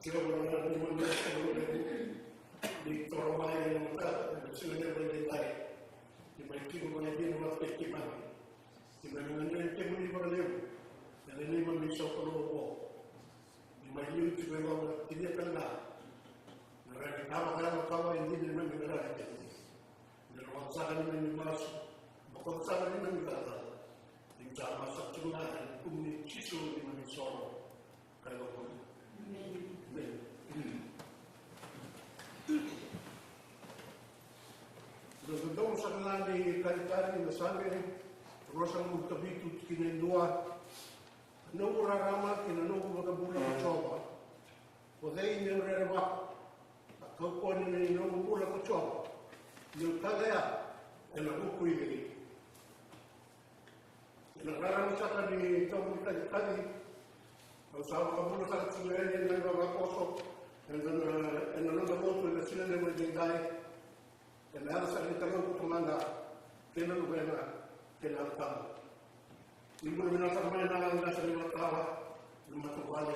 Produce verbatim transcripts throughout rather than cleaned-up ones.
Jiova na Kalou, ni toro mai ena mataka ena siga levu edaidai. Ni mai tiko mai vei na mataka i keimami. Ni mai vakanuinui kemuni vakalevu ena neimami sokalou oqo. Ni mai liu tiko e loma ni tinia tale ga na rai ni tavakayalo tawa e dina ni neimami raica kemuni. Ni rogoca saka na neimami masu, bokoca saka na neimami cakacaka. Ni sa masu tiko ga ena yaca i Jisu na neimami isoro. Ka i lako. Emeni. Emeni. Na dodonu saka ga ni Karitari na Same ruasagavulu ka vitu, tikina e dua. Na noqu rarama kei na noqu vakabula ko Jiova, ko cei meu rerevaka? A kaukauwa ni noqu bula ko Jiova, meu taleya ena vuku i vei? Ena rarama saka ni Tabu ni Karitari, au sa vakabula saka tiko yani ena ivavakoso ena, ena noda lotu ena siga levu edaidai. Ena yaca saka ni Kalou ko Tamada kei na Luvena kei na Yalo Tabu. Ni bula vinaka saka mai na qase ni matavuvale.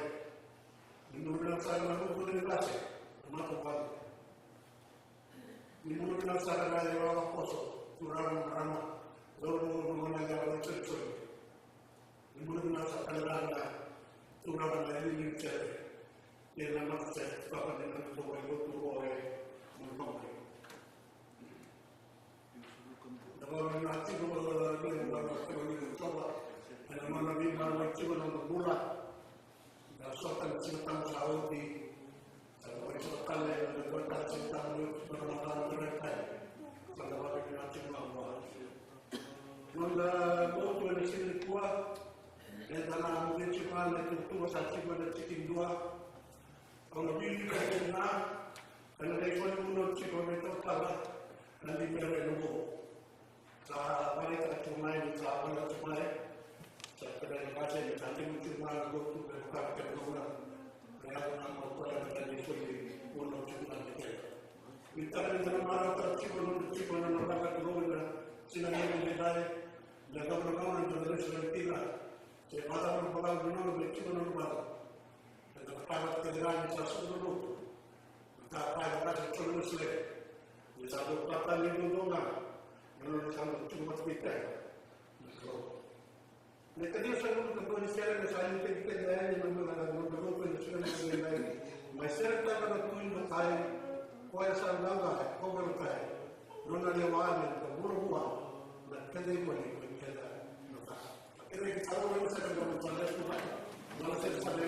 Ni bula vinaka saka na vuku ni qase ni matavuvale. Ni bula vinaka saka na ivavakoso, turaga, marama, cauravou, na gone yalewa, na isolisoli. Ni bula vinaka saka tale ga na turaga na iliuliu cere kei na matasere, tukuna na noda itovo e lotu oqo e Manukabuke. Na vakavinavinaka tiko vakavinaka vua na Kalou ni Jiova ena nona veimaroroi tiko na noda bula. Na sota ni Siga Tabu sa oti, sa na mai sota tale ena dua tale na Siga Tabu ni oti, na mataka ni Karitari. Sa na vakavinavinaka tiko vua. Noda lotu ena siga nikua, eda na muria tiko ga na ituvatuva sa tiko ena tikina e dua. Au na wilika tiko ga ena dua na vunau tiko me tautala na Limerai na Bogi. Sa vakaraitaka tiko mai ni sa vakaraitaka tiko mai. Sa kena na qase ni sa tiko tiko mai na lotu me vaka kena gauna. Me yaco na gauna koya me tani soli vunau tiko mai na kena. Ni taka ni da na marautaka tiko na noda tiko na noda vakaturau ena siga ni edaidai. Na gauna gauna ni da na lesu mai kina. Se vakacava na balavu ni gauna me tiko na noda vaka. Eda na kaya vata kece ga ni sa sucu na lotu. Eda na kaya vata kece ga ni sa dau tata ni dodonu ga na nona sa dau tiko vata kei keda na Kalou. Na ikatinikadua ni sere me sa liutaki keda yani na noda lotu ena siga ni siga mai. Mai seretaka na Tui Dokai, koya sa qaqa e koya na kai. Nona lewa me da vuravura na keda ivoli kei keda na caka. Keda ki taro na sere na sere na sere na sere.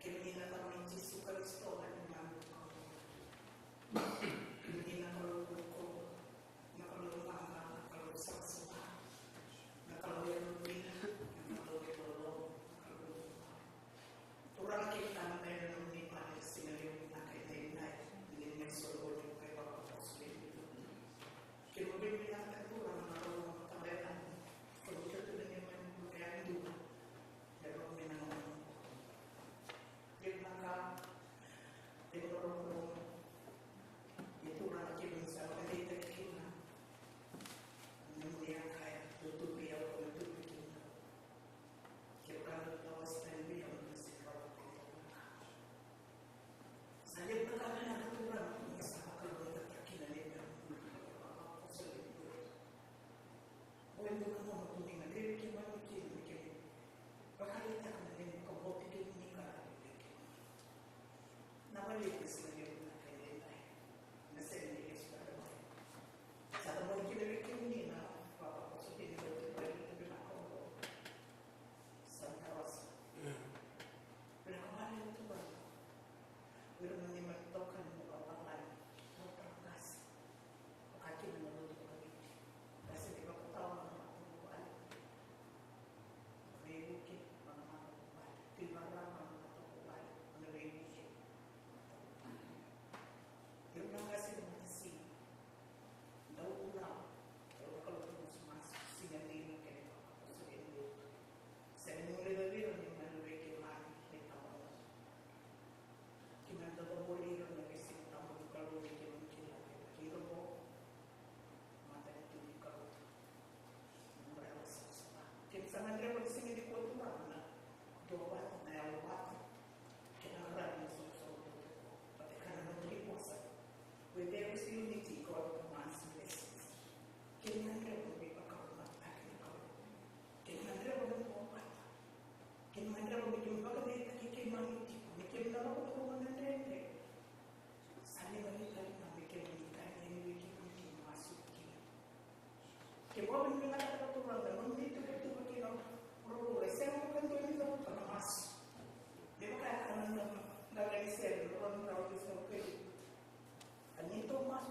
Kemuni na Tamai Jisu Karisito, na neimami Kalou. Kemuni na Kalou rokovi, na Kalou qaqa, na Kalou savasava, na Kalou yalodina, na Kalou yalololoma, na Kalou. Turaga, keimami ena nomuni vale ena siga levu vinaka edaidai, ni mai soli voli na kai vakaapositolo. Keimami vinakata, Turaga, na Kalou, na Kalou yalodina, Kalou yalodina, na neimami bula yadua. Oi, dou na gauna tu ni gadrevi keimami kina me keimami vakaraitaka na neimami vakabauti kemuni ka na veiwekani. Na vale e sega ni vinaka e daidai. Na sega ni lesu ka daidai. Sa na vale kina vei kemuni na vakabauti kemuni ka na veiwekani. Sa na tawasa. Vinaka vakalevu Turaga.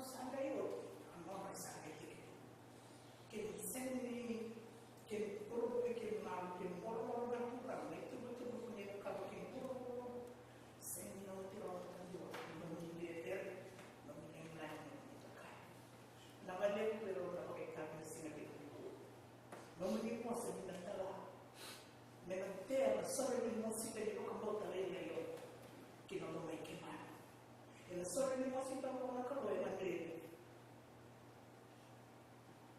Sa qai oti, a nona sa qai tiko. Kei na sega ni, kei na koro, kei na malu, kei na korokoro na turaga, na itubutubu, kei na kava, kei na korokoro. Sega ni na oti rawa na tadua, na nomuni cecere, na nomuni lagilagi, na nomuni dokai. Na vale vei rau na vakaitavi na siga tiko ni kua. Nomuni vosa ni na tala. Me na tea na sore ni mosita ni vakabauta lailai o. Ki na loma i keimami. E na sore ni mosita o na Kalou e na dredre.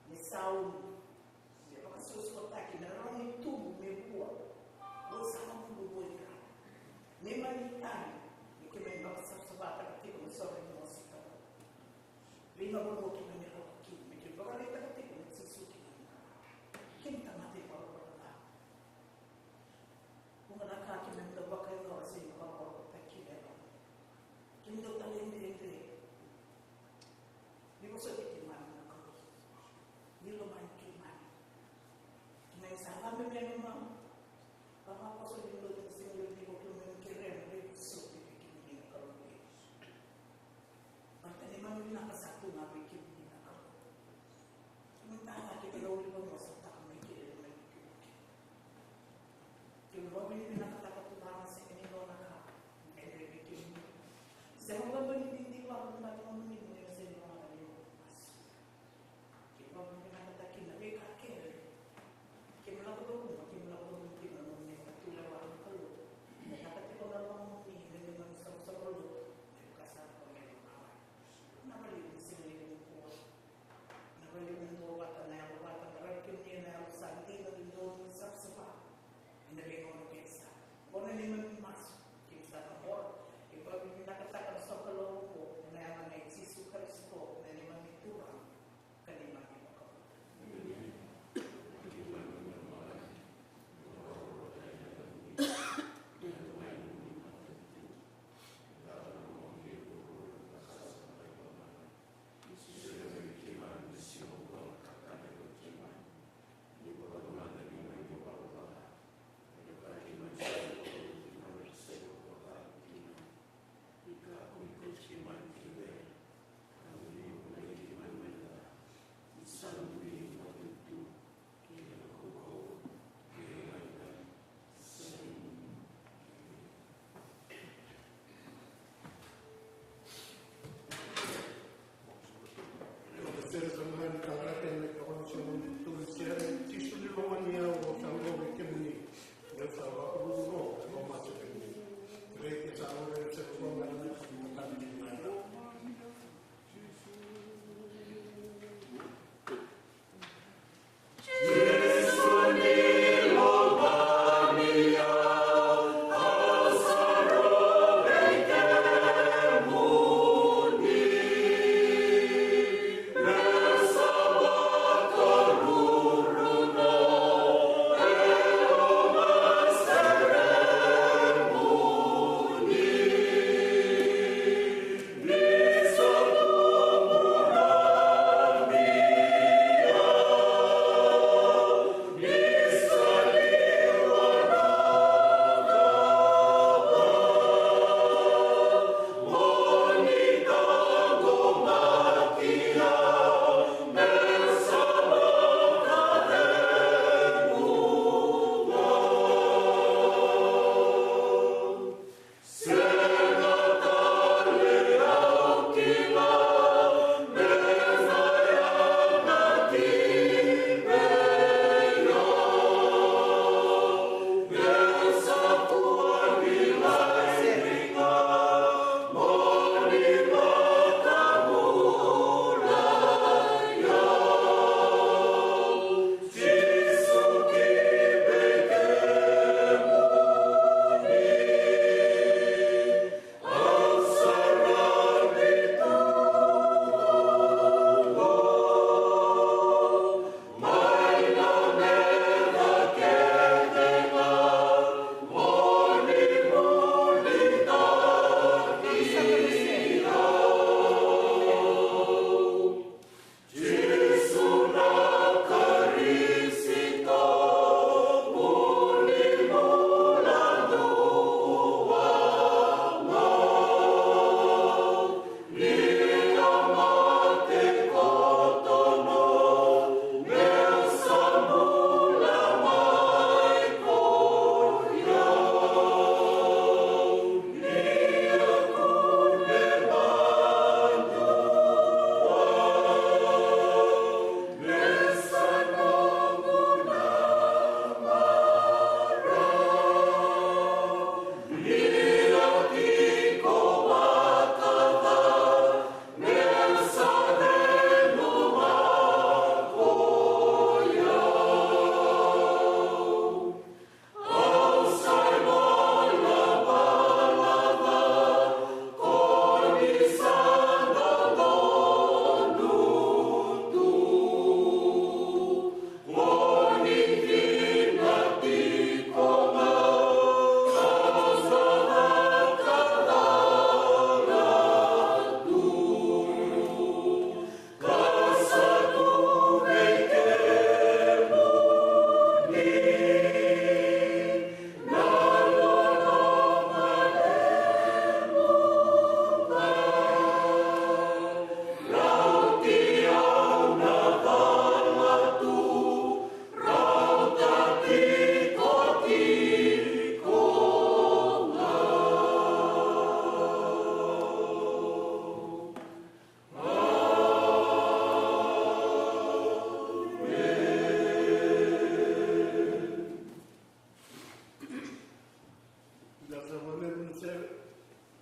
Me sauni. Me vakasuasuataki, me rawa ni tubu, me vua. Ua sa na vulu vua i rau. Me mani tani, me keimami vakasavasavataka tiko na sore ni mosita. Vei na vanua keimami lako kina, me keimami vakaraitaka tiko na Jisu keimami. Kei na tamata e vakarau. Vuqa na ka keimami dau vakayacora se ni vakarau kina e loma. Keimami dau tale dredre. Ni vosoti keimami na Kalou. Ni lomani keimami. Keimami sa lave me lomani. Vakakoso ni lotu na siga levu ni ko keimami kerea na veivosoti vei keimami na Kalou. Baleta neimami vinaka sa tu ga vei kemuni na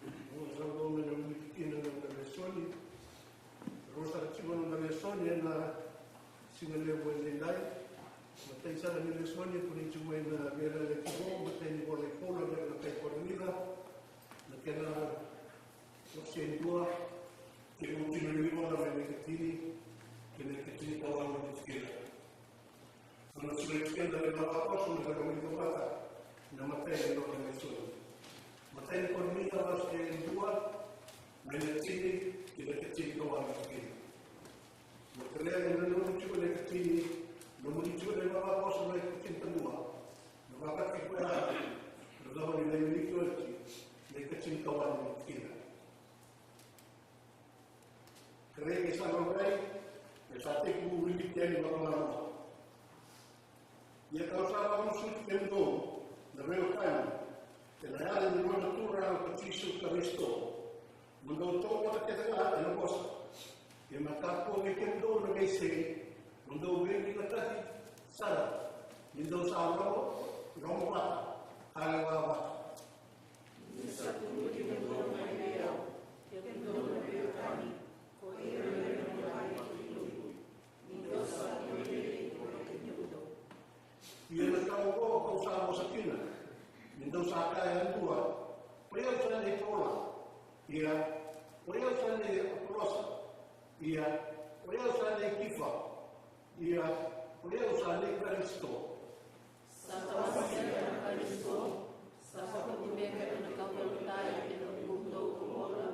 Au sa bau me na wiliki kina na noda lesoni. Rau sa tiko na noda lesoni ena siga levu edaidai. Matai sara ni lesoni e kunei tiko mai na Veiyalayalati Vou, matai ni ivola i Paula vei ira na kai Korinica, na kena wase e dua, kei na tini ni ivola mai na ikatini kei na ikatini ka walu ni tikina. Au na sureti keda na ivavakoso me da wilika vata na matai ni noda lesoni. Matai ni Korinica wase e dua, mai na tini ki na ikatini ka walu ni tikina. Na kerea ni nomuni tiko na ikatini, nomuni tiko na ivavakoso na ikatini ka dua. Na vakatiko ya, na cava ni lai wiliki oti na ikatini ka walu ni tikina. Kerei ke sa laurai, ke sa tekivu wiliki yani vakamalua. Ia kau sa vakamasuti kemudou na veiwekani, ena yaca ni noda Turaga ko Jisu Karisito, mo dou tauvata kece ga ena vosa. Ia me kakua vei kemudou na veisei, mo dou veivinakati sara, ni dou sa rogo, rogo vata, ka lewa vata. Ni sa tukuni kemudou mai vei au, kemudou na veiwekani, ko ira na lewe ni vale ni Tui, ni dou sa tukuni kemudou. Ia na ka oqo kau sa vosa kina, ni dou sa kaya e dua, ko i au sa nei Paula, ia ko i au sa nei Apolosa, ia ko i au sa nei Kifa, ia ko i au sa nei Karisito. Sa tawasei na Karisito, sa vakabibitaki na kauveilatai ena vuku dou ko Paula,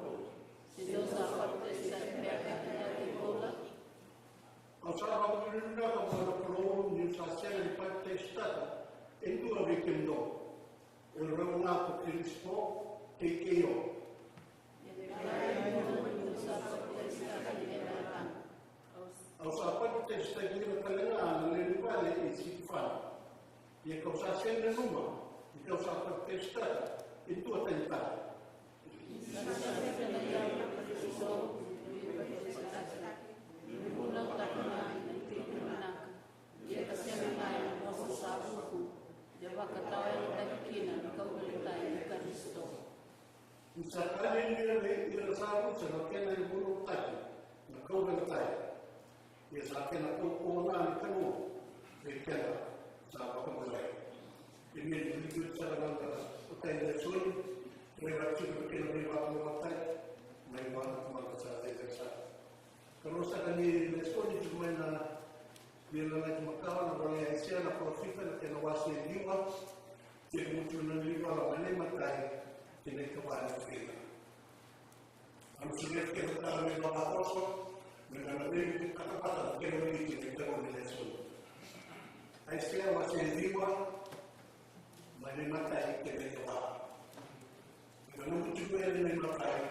se dou sa papitaisotaki beka kei Paula? Au sa vakavinavinaka vua na Kalou niu sa sega ni papitaisotaka e dua vei kemudou, e rau ga ko Kirispo kei Keio. Au sa papitaisotaki ira tale ga na lewe ni vale i Sitifana. Ia kau sa sega ni nanuma ni kau sa papitaisotaka e dua tani tale. Ia ka sega ga ena vosa sa vuku, e vakatawayagataki kina na kauveilatai i Karisito. Ni sa ka ni ira, ira sa rusa na kena ivunautaki na kauveilatai. Ia sa kena kaukauwa ga ni Kalou vei keda sa vakabulai. Ia me ni liu sara na noda matai ni lesoni, raica tiko na kena veivakalougatataki mai vua na Tamada sa dai sara. Karua sara ni lesoni tiko mai na Veiyalayalati Makawa, na ivola i Aisea na parofita, na kena wase e lima, tekivu tiko na nona ivola mai na imatai ki na ikava ni tikina. Au na sureti keda tale na ivavakoso me da na veivuke vata na kena wiliki na ikava ni lesoni. Aisea wase e lima, mai na imatai ki na ikava. Ka nomuni tiko yani na imatai,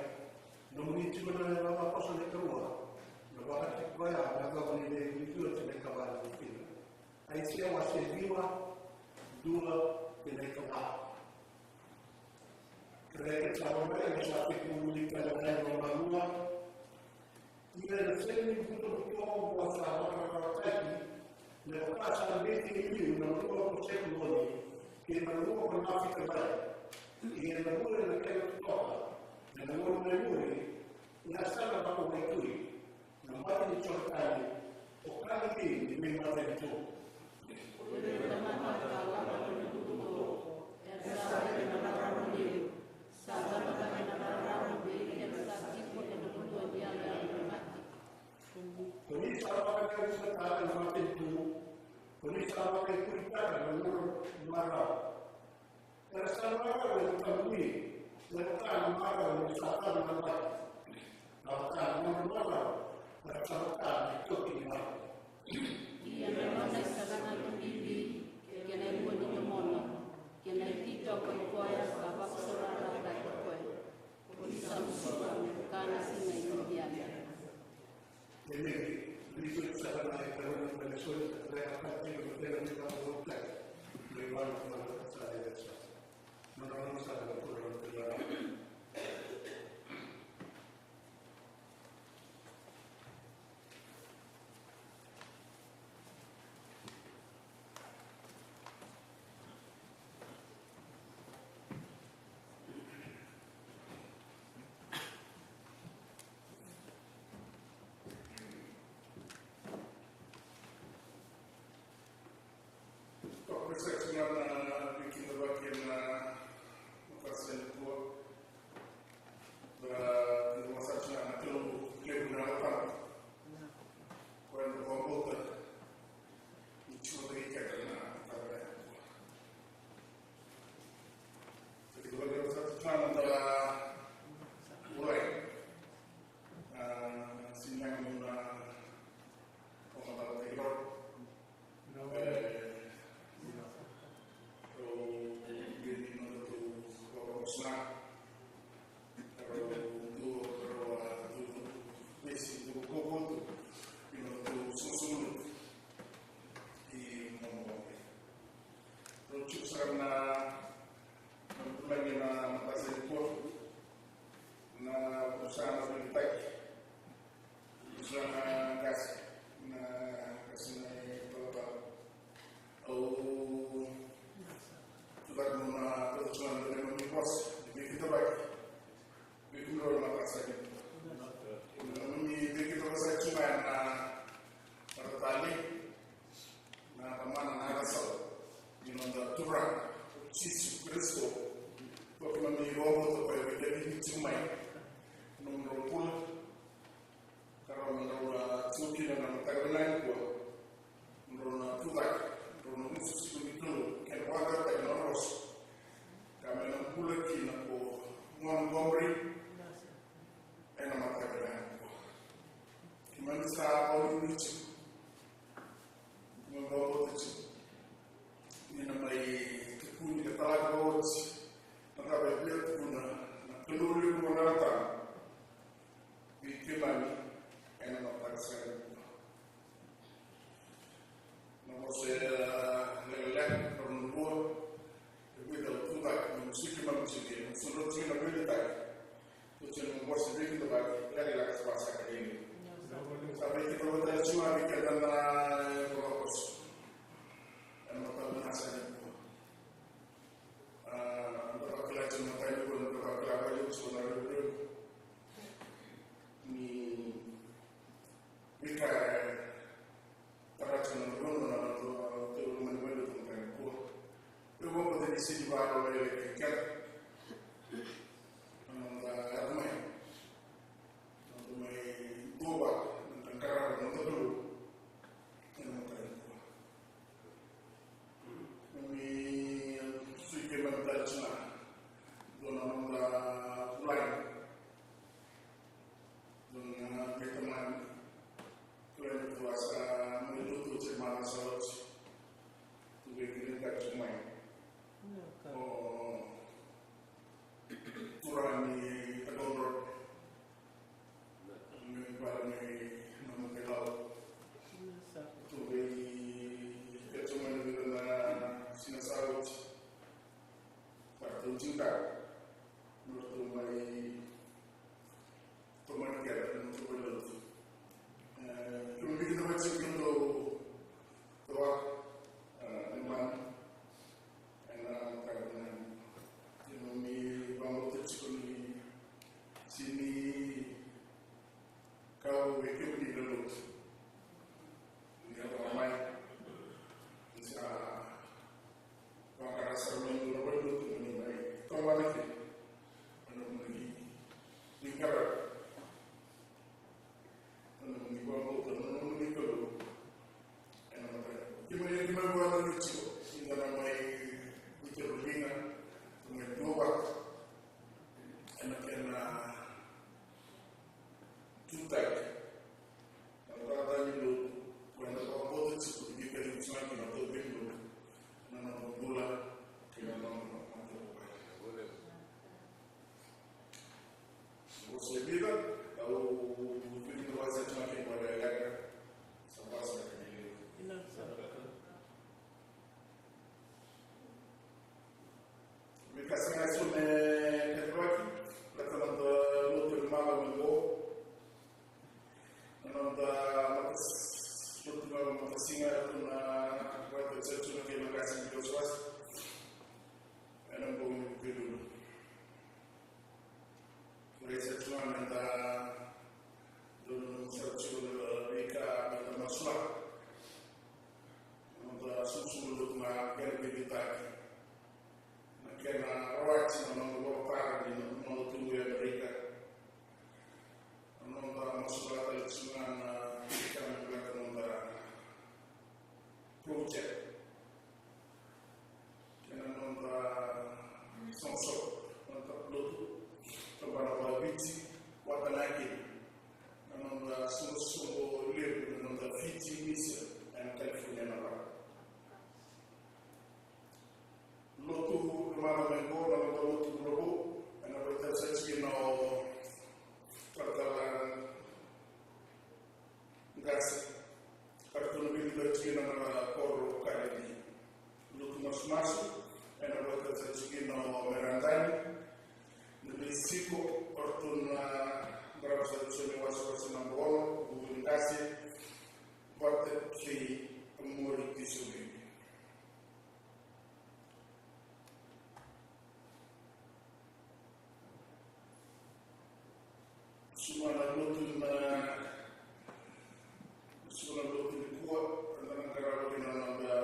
nomuni tiko na ivavakoso na ikarua, na vakatiko ya na cava ni lai wiliki oti na ikava ni tikina. Aisea wase lima, dua ki na ikava. Kerei ke sa vakarau, ke sa tekivu wiliki tale ga vakamalua. Ia na sega ni butobuto vua sa vakararawataki, me vaka sa beci e liu na vanua ko Sepuloni, kei na vanua ko Nafitali. Ia na vure na kena totoka, ena gauna mai muri, na yasana vakawaitui, na bati ni Joritani, o Kalili ni veimatanitu. Ko ni sa vakalevuqataka na matanitu, ko ni sa vakaikuritaka na nona marau. Era sa marau ena tabui, me vaka na marau ni sa tau na bati. Na vaka na nona marau, era sa vaka na itoki ni marau. Ia na nona isakana bibi, kei na ivu ni domona, kei na ititoko i koya sa vakasaurarataki koya, ko ni sa musuka me vaka na siga i Midiani. Emeni. Ni soti sara na ikarua ni lesoni, ka raica tiko na kena veivakalougatataki mai vua na Tamada sa dai sara. Nodra gauna sara na Turaga na Turaga. tiko mai, nomudrau bula, ka rawa me drau na tiko kina na mataka vinaka nikua. Drau na tucake, drau na gusu tiko ni tolu, kena vakataki na rosa. Ka me na bula kina ko Montgomery, ena mataka vinaka nikua. Keimami sa vanuinui tiko. Keimami vakabauta tiko ni na mai tukuni ka talaka oti na cava e via tukuna na Kalou levu vakaturaga vei keimami ena mataka sara nikua. Na vosa e lekaleka, na rua, e vica au tucake, na musuki, na musuki, na musuki, na veiliutaki. Oti na vosa veikidavaki, lekaleka sa vasa ka dini. Sa veikidavaki tale tiko ga vei keda na ivavakoso. Ena mataka vinaka sara nikua. A, da vakila tiko na mataka nikua, da vakila vakalevu tiko na levulevu ni veika e tara tiko na vanua na noda tiko loma ni valenilotu ena mataka nikua. Au vakabauta ni sega ni vakaloloma vei keda na noda yaco mai, na noda mai duavata, na noda qarava na noda Kalou ena mataka nikua. Keimami sui keimami tale tiko ga. Dua na noda vulagi, dua na veitamani, vulagi tu a sa mai lotu oti e macawa sa oti. Tu vei kina ka tiko mai. O turaga ni Takaudrove. Mai vale mai Namakailau. Tu vei keitou mai na vica na siga sa oti. Sa ratou tiko, me ratou mai tomani keda na nodratou valenilotu. E, keimami vinakata tiko na noda toa, e, na mani. Ena mataka vinaka. Keimami vakabauta tiko ni sega ni kau vei kemuni na lotu. Ni yaco mai, ni sa vaqara sara mai na valenilotu mo ni mai tomana kina. Ena nomuni qaravi. Ena nomuni vakabauta na nomuni Kalou. Ena mataka. Keimami, keimami vakabauta tiko ni da na mai vakaruruga, mai duavata ena kena tutaki na mataka ni lotu, ko eda vakabauta tiko ni veika levu sara kina na noda valenilotu, na noda bula kei na noda matavuvale. Vosa e vica, au via ni wase tu na kena lekaleka, sa vasa na kena levu. Veika sara eso me katuaki, baleta na noda lotu ena macawa oqo. Na noda matas-, lotu macawa matasiga, tu na vata sa tu na kena qase ni wasewase. Ena bogi ni Vukelulu. Rai sa tu na meda donu sa tu na veika meda masulaka. Noda susuga lotu na kena veiliutaki. Na kena rawati na noda vakaparani na noda tubu e Amerika. Na noda masulaka tale tiko ga na kena vaka noda project. Kei na noda soqosoqo, noda lotu, tabana vakaviti, vata na kena. Na noda soqosoqo levu, na noda Fiji Mission, ena California na vaka. Lotu, na mada mai qo, na noda lotu vuravou, ena vakaitavi sa tiko na o talatala qase. Ka ratou na veiliutaki tiko na koro Kaledi. Lotu masumasu, ena vakaitavi sa tiko na o Meradani. Na veisiko, o ratou na qarava sa tiko na wasewase naba ono, vuku ni qase, vata kei Amori Tisovini. Suma na lotu na, suma na lotu nikua, eda na qarava kina na noda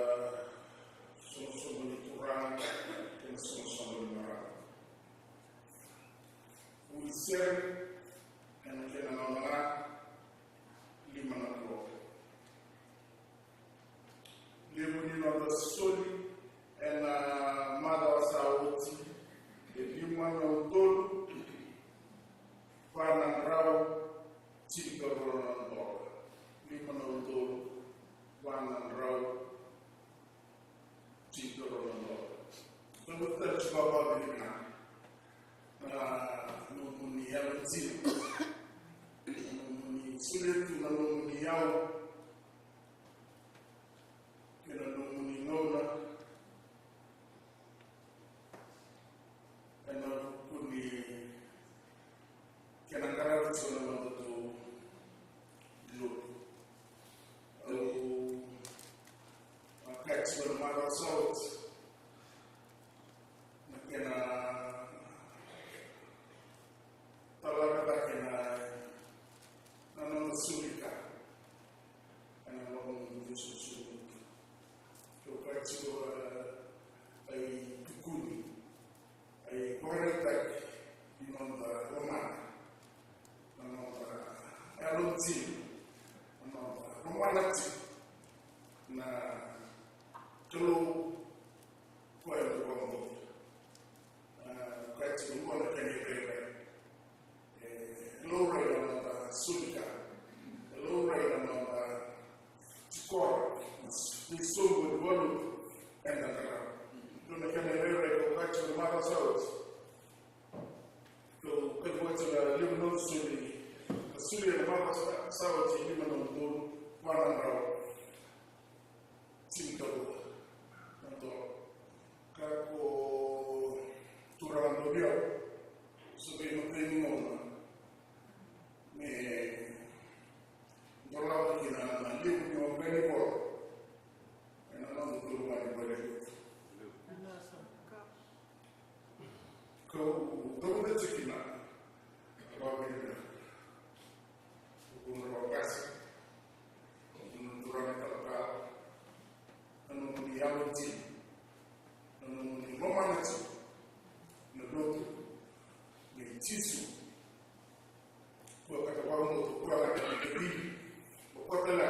soqosoqo ni turaga kei na soqosoqo ni marama. sere, ena kena nona lima na drau. Levu ni noda soli ena macawa sa oti e lima na udolu va na drau tinikarua na dola. Lima na udolu va na drau tinikarua na dola. Dou tale tiko vakavinaka na nomuni yalo dina, na nomuni solia tu na nomuni yalo kei na nomuni gauna ena vuku ni kena qaravi tiko na nodatou lotu. Au a kaya tiko na macawa sa oti na kena talaka cake na, na noda soli ka ena loma ni noda sulusulu. Keu kaya tiko, e, a itukuni, a ivakaraitaki ni noda lomana, na noda yalo dina, na noda lomana tiko na Kalou koya e vakabauta. A, kaya tiko qo na kena irairai. E laurai na noda soli ka, e laurai na noda tikora, na isoqo ni valu eda qarava. Dua na kena irairai kau kaya tiko na macawa sa oti. Kau kaya tiko na levu na soli, na soli ena macawa sa oti e lima na udolu va na drau tinikarua na dola. Ka ko turaga Doviau, sa veimatai ni gauna me dolava kina na levu ni waqani vola ena noda turaga ni vale. Kau cavuta tiko kina na vakavinaka. Kau na vakasa na turaga talatala, na nomuni yalo dina, na nomuni lomana tiko na lotu nei Jisu. Kua kata vakamoto, kua kata vakamoto, kua kata la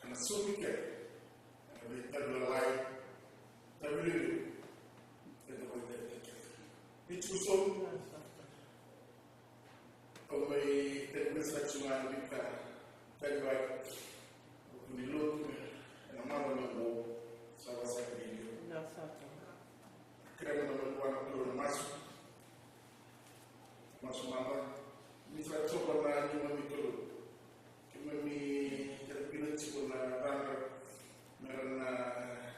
kana sumi keda ena veitavi lalai, tavi lelevu. Keda vakaitavi keda ni Jisu. Au mai tavi mai sara tu ga na veika tagi vai. Au kune lotu me ena mama me qo sa vasa kina. Kere na mai kua na kua na masu. Masu mada. Ni sa coba na neimami Kalou. Keimami kere bina tiko na yacadra me ra na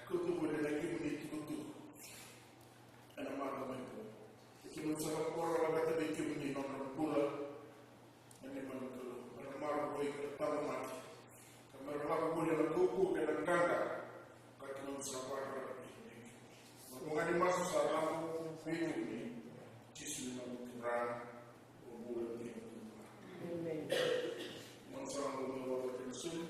kauta voli na kemuni tukutuku. Ena marama mai qo. Keimami sa vakavinavinaka vei kemuni na nodra bula. Na neimami Kalou, na marama voli ka taqomaki. Ka me ra lako voli ena kaukaua kei na qaqa. Ka keimami sa vakavinavinaka vei kemuni. Na noda masu sa lako vei kemuni. Jisu na noda Turaga. Amen. Mani sa lako mai vata kei na sulu.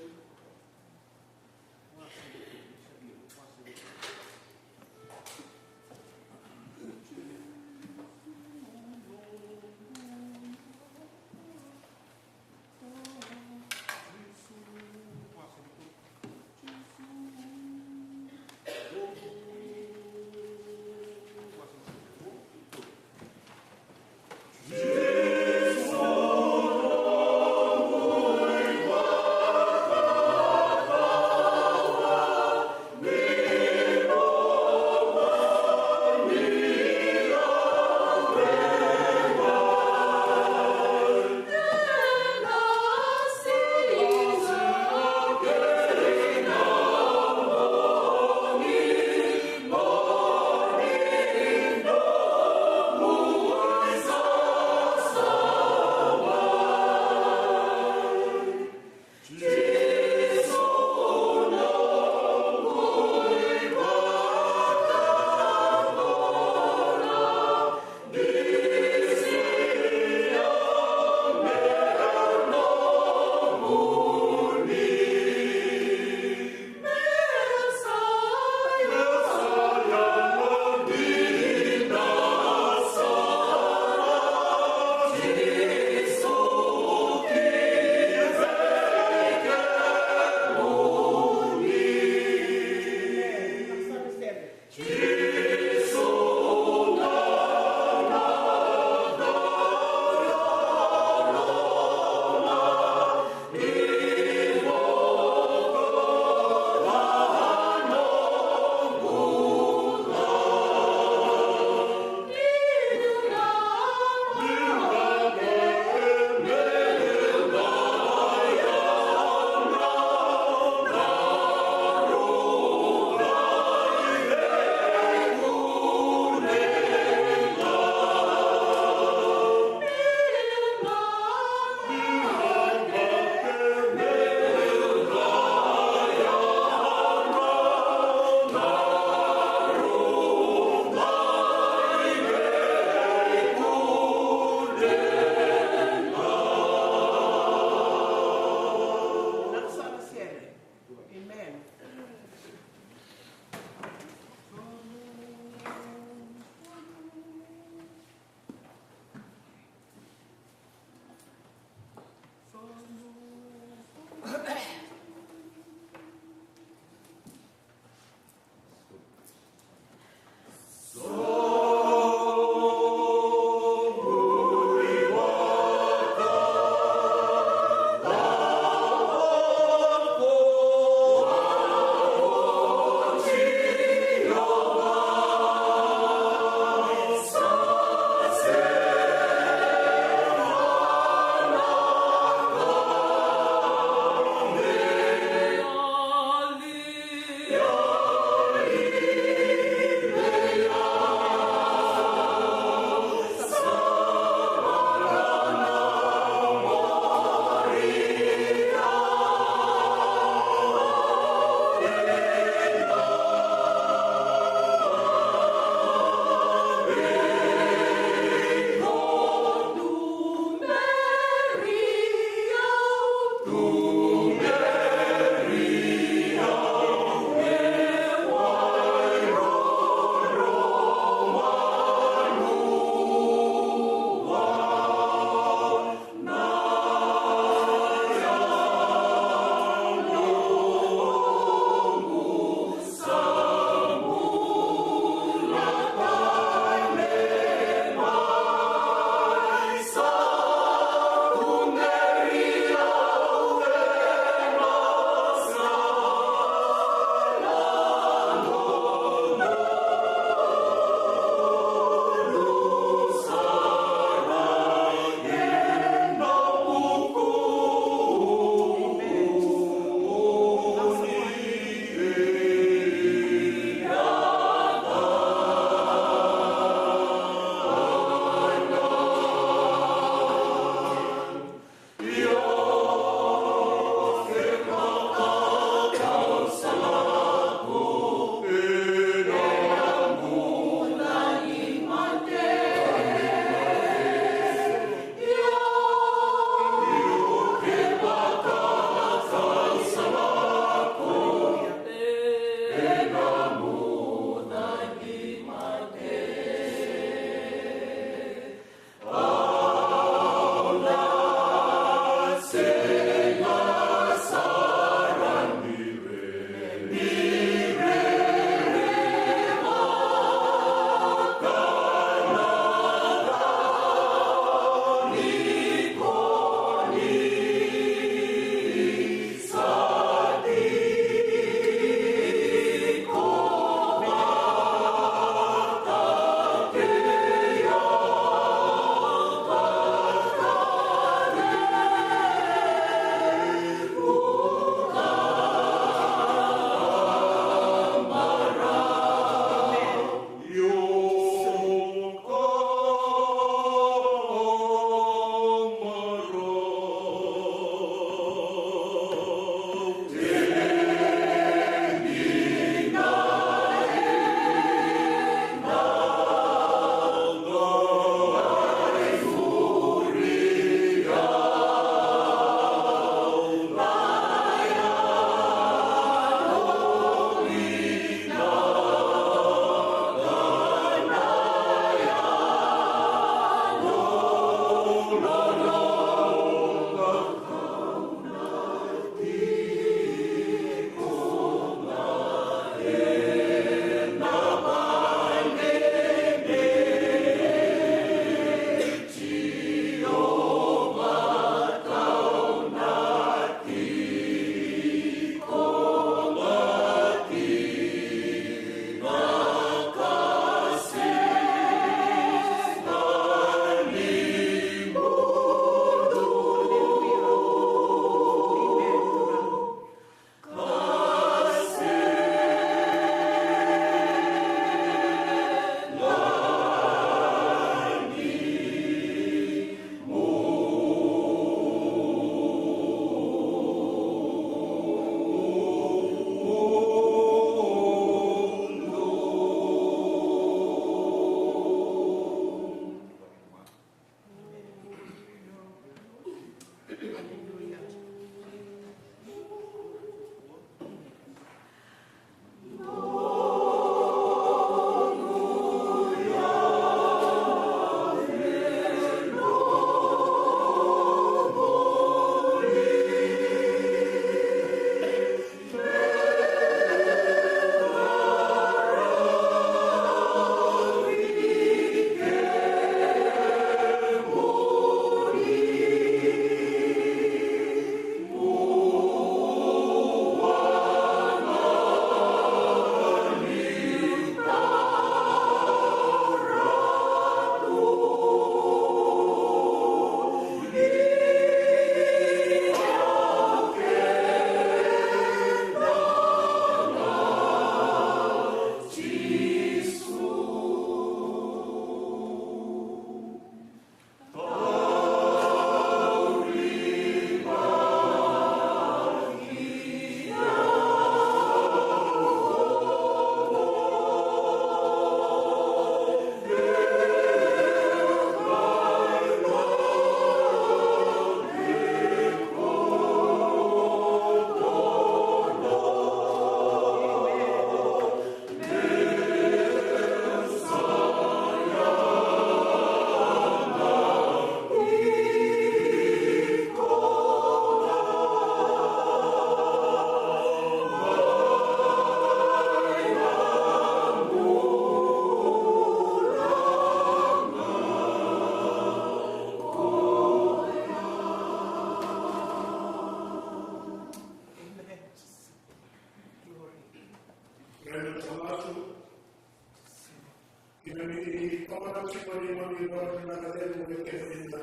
Ni komana tiko ni mami vara na levu ni kemuni na,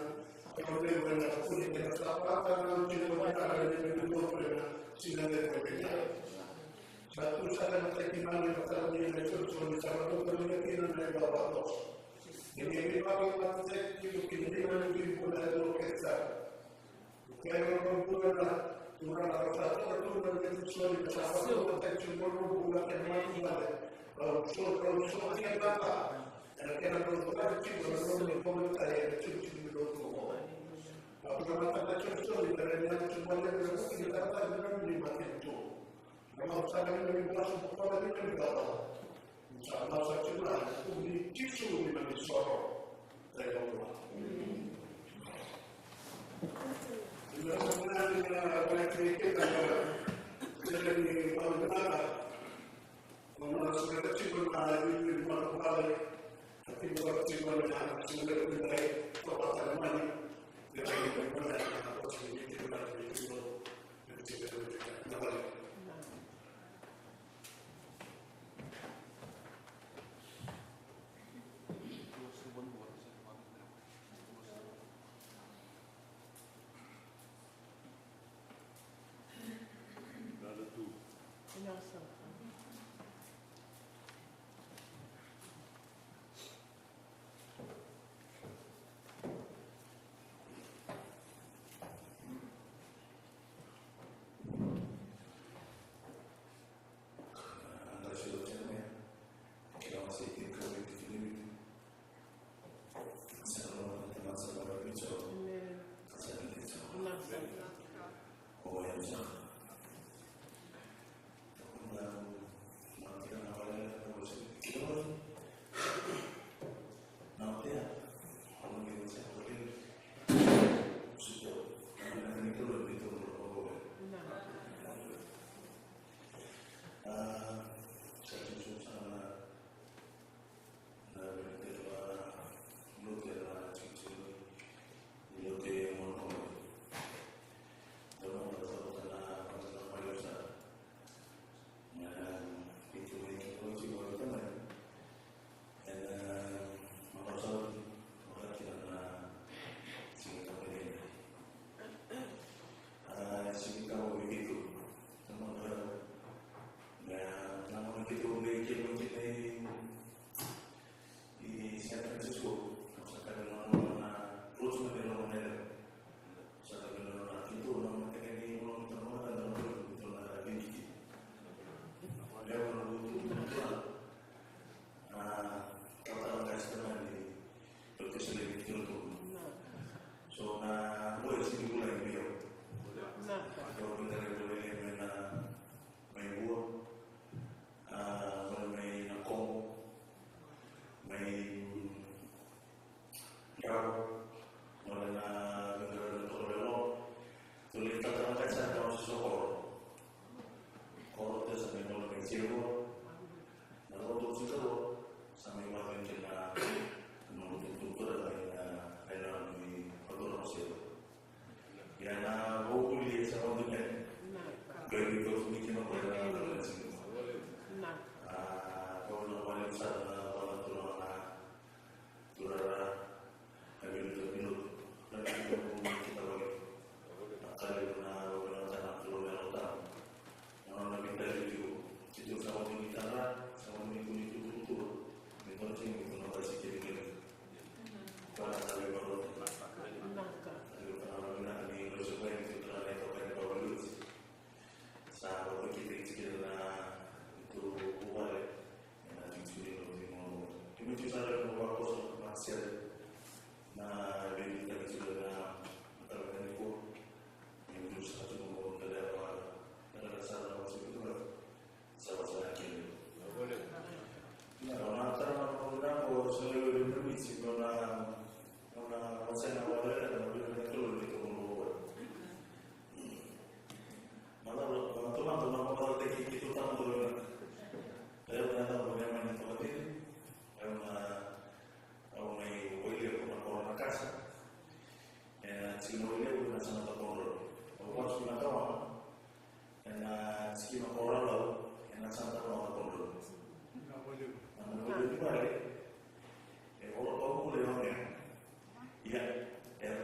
kemuni na kuni kena sa pata na tiko na kare ni mami vara na sina levu ni kare. Sa tu sara na taki mami vata ni na tiko ni sa vata ni na kina na iva vata. Ni ni vata na taki tiko kina ni na ni vata na kare sa. Kei na nomu bula na turaga, rau sa toka tu na veitusoni, ka sa vakaukauataki tiko na nomu bula kei na nomu vale. Rau so, rau so tiko na ka. Ena kena rau vale tiko na nomu ni bula kei na tiko tiko ni nomu bula. Rau sa matata tiko tiko ni kere ni atu tiko na nomu ni kata ni nomu ni matanitu. Rau sa na ni nomu bula sa bula ni nomu bula. Sa masa tiko na kuni Jisu ni mani soro. Thank you.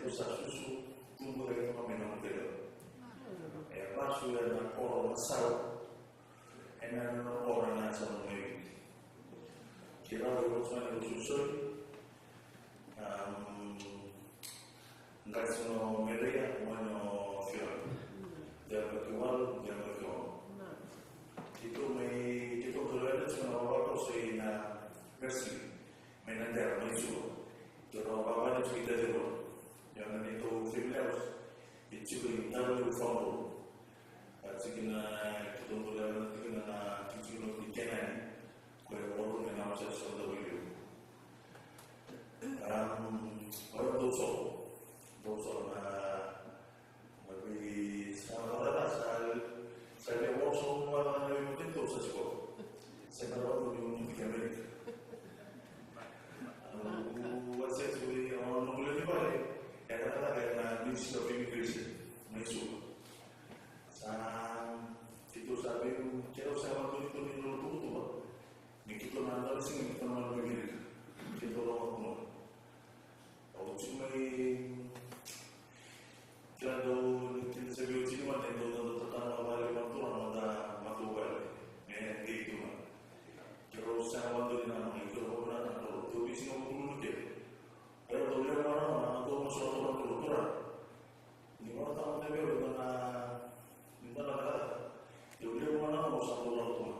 Sa susu, tubu cake toka mai na mutela. E vasu ena koro na sau. Ena nona koro na sa na mai. Kira o Rosmani o Susoi. Um, Ngai sono Meria, mano Fiona. Dia baki walu, dia baki ono. Keitou mai, keitou dua na sono wawako sei na Mercy. Mai na dera, mai Suva. Dua na wawako ni Suva i Tadero. Ia na neitou family house. E tiko i Tadero Famburu. A tiko na, keitou dua na tiko na, tiko na Kenani. Ko e walu me na wasa sa dau i liu. Um, o dou so, dou so na, na vei sa na vara sa, sa le walu so na vara na vei mutin dou sa siko. Sa na walu ni mutin ke Amerika. Um, what's it, we, um, no vale ni vale, era na, era na Ministry of Immigration, mai Suva. Sa, keitou sa vei, keitou sa walu ni, ni, ni, ni, Ni keitou na dau siga ni keitou na mai Amerika. Keitou na wakuna. Au tiko mai kila dau ni kina sa vei au tiko mai dau dau tatana vale ma tura ma da matou vale. Me dei tu mai. Keitou sa wadu ni na mai keitou na na keitou visi na kulu ke. Keitou lewa na na keitou na so na kulu tura. Ni vakatamata vei au na, ni da na cakacaka. Au levu ga na gauna au sa dau lako tu ga.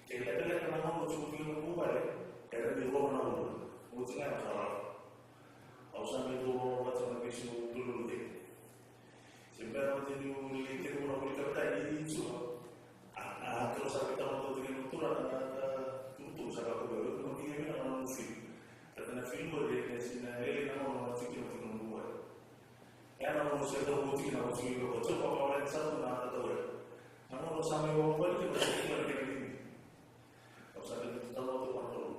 Ke lekaleka na gauna au tiko kina noqu vale, era ni rua na gauna. Oti ga era sa lako. Au sa mai dau lako vata na veisiga au dau lako tiko. Se bera oti niu lai tekivu na vuli kavetani ni Suva. A, a, keitou sa veitalanoa tiko kina na turaga na, na, na, tukutuku sa lako vei au, au kila vei na nona fili. Kata na fili qori, e sega ni lelei na gauna au tiko kina noqu vale. Ia na gauna au se dau oti kina, au se dau oti, au vakawaleni sara tu na tatau ya. Na gauna au sa mai vakawaleni kina, au se kila na kena limi. Au sa dau tatau tu vakatou.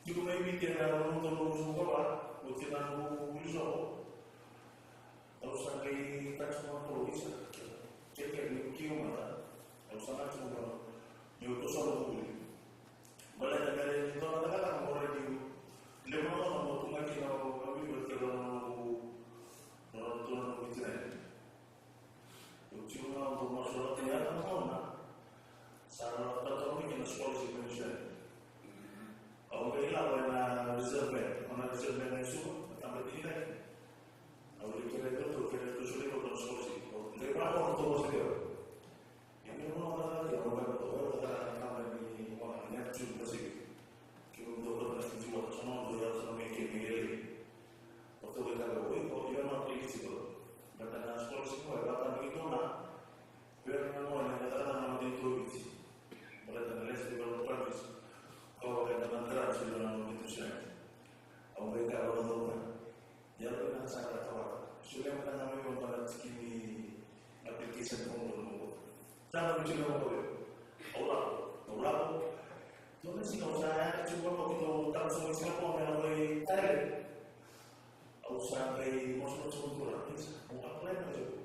Tiko mai Viti ena rua na udolu ruasagavulu ka va, oti na noqu vuli soqo. Au sa qai taxi vakatou isa. Kekeli niu kio mada. Au sa na tiko vakatou. Niu toso na noqu vuli. Baleta me rawa ni dua na cakacaka mo rawa ni levu na gauna mo tu ga kina o Kaviva kei na noqu, na noqu turaga na noqu tinani. Au tiko ga au dau masulaka tiko ya na gauna. Sa na tautauvata kina scholarship mai Niu Siladi. Au qai lako ena Reserve Bank, ena Reserve Bank e Suva, na tabati ni cake. Au lai kerea tu, kerea tu, soli tu na scholarship. Au qai vaka au dau masulaka. Ia me vaka na ka, ia me vaka na ka, ia me vaka na ka ni vaka na Neptune Pacific. Keitou dau vaka na Fiji Waters, sa na dau ya, sa na mai kei mai L A. Ratou vaka na, oi, ko, you are not eligible. Baleta na scholarship qo, e vaka na keitou na, vei ira na gone, e vaka na matanitu o Viti. Baleta na less developed countries, ko vaka na grants, ira na matanitu Niu Siladi. Au qai kaya vei ratou ga. Ia, au na sa kaya vei ratou. Solia mada ga mai vei au na tiki ni application form qo. Sa na vei solia vei au. Au lako, au lako. Dua na siga au sa yaka tiko vaka au keitou tara sobu i Singapore me na qai tale. Au sa qai masulaka tiko na turaga. Au apply mada tiko.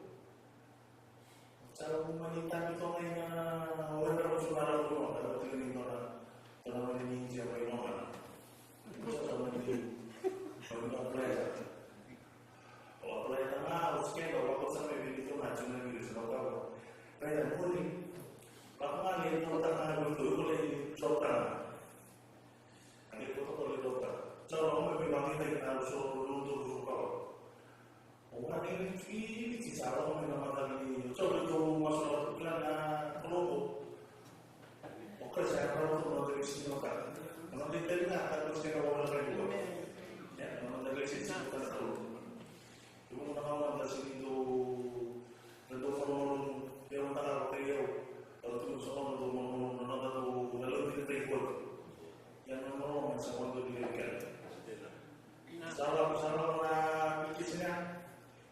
Sa au mani tagi toka ina wera ko sa mara ko na ka tiko ni nona. Tona mani ni India mai nona. Sa sa mani ni. Au na apply. Au apply na nga, au scan, au lako sa mai vei ni toka na tuna ni sa na kawa. Kaya, moni. Lako nga ni toka na ko to ko ni toka. Ani ko to ko ni toka. Sa au mai vei vangita ina so lutu ko kawa. O gani ni tiki ni tiki sa lako mai na mataka ni, o tau ni tou masu na kila na kolobo. O kai sa yaka na tou na tau sini o kai. O na tau tali na kai ko sini o na kai ko. Ya, o na tau sini o kai na kolobo. Ibu na kau na tau sini tou, na tou kolobo, ya o na kai ko kai o. Tau tu sa o na tou kolobo, na na tou na lau ni kai ko. Ya na kolobo sa o na tou ni kai. Sa lako, sa lako na application ya.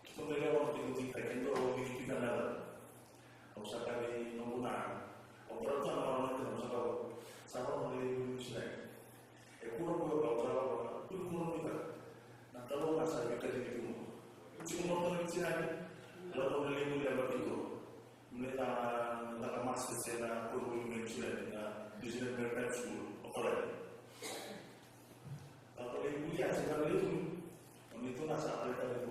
Keitou qai lewa na tiko tiko, keitou qai tiko na. Au sa kaya vei noqu na. Au sa lako na tiko, au sa lako. Sa lako na lai Niu Siladi. E kuro ko au sa lako na, kuro kuro ni ka. Na talo na sa vei ka tiko. Tiko na tiko na Niu Siladi. Lako na lai Niu Siladi tiko. Mule na, na ka masters ena kuro kuro ni Niu Siladi, na New Zealand Maritime School, Auckland. Ka ko lai bulia se ka lai tu. O ni tu na sa apply tale ko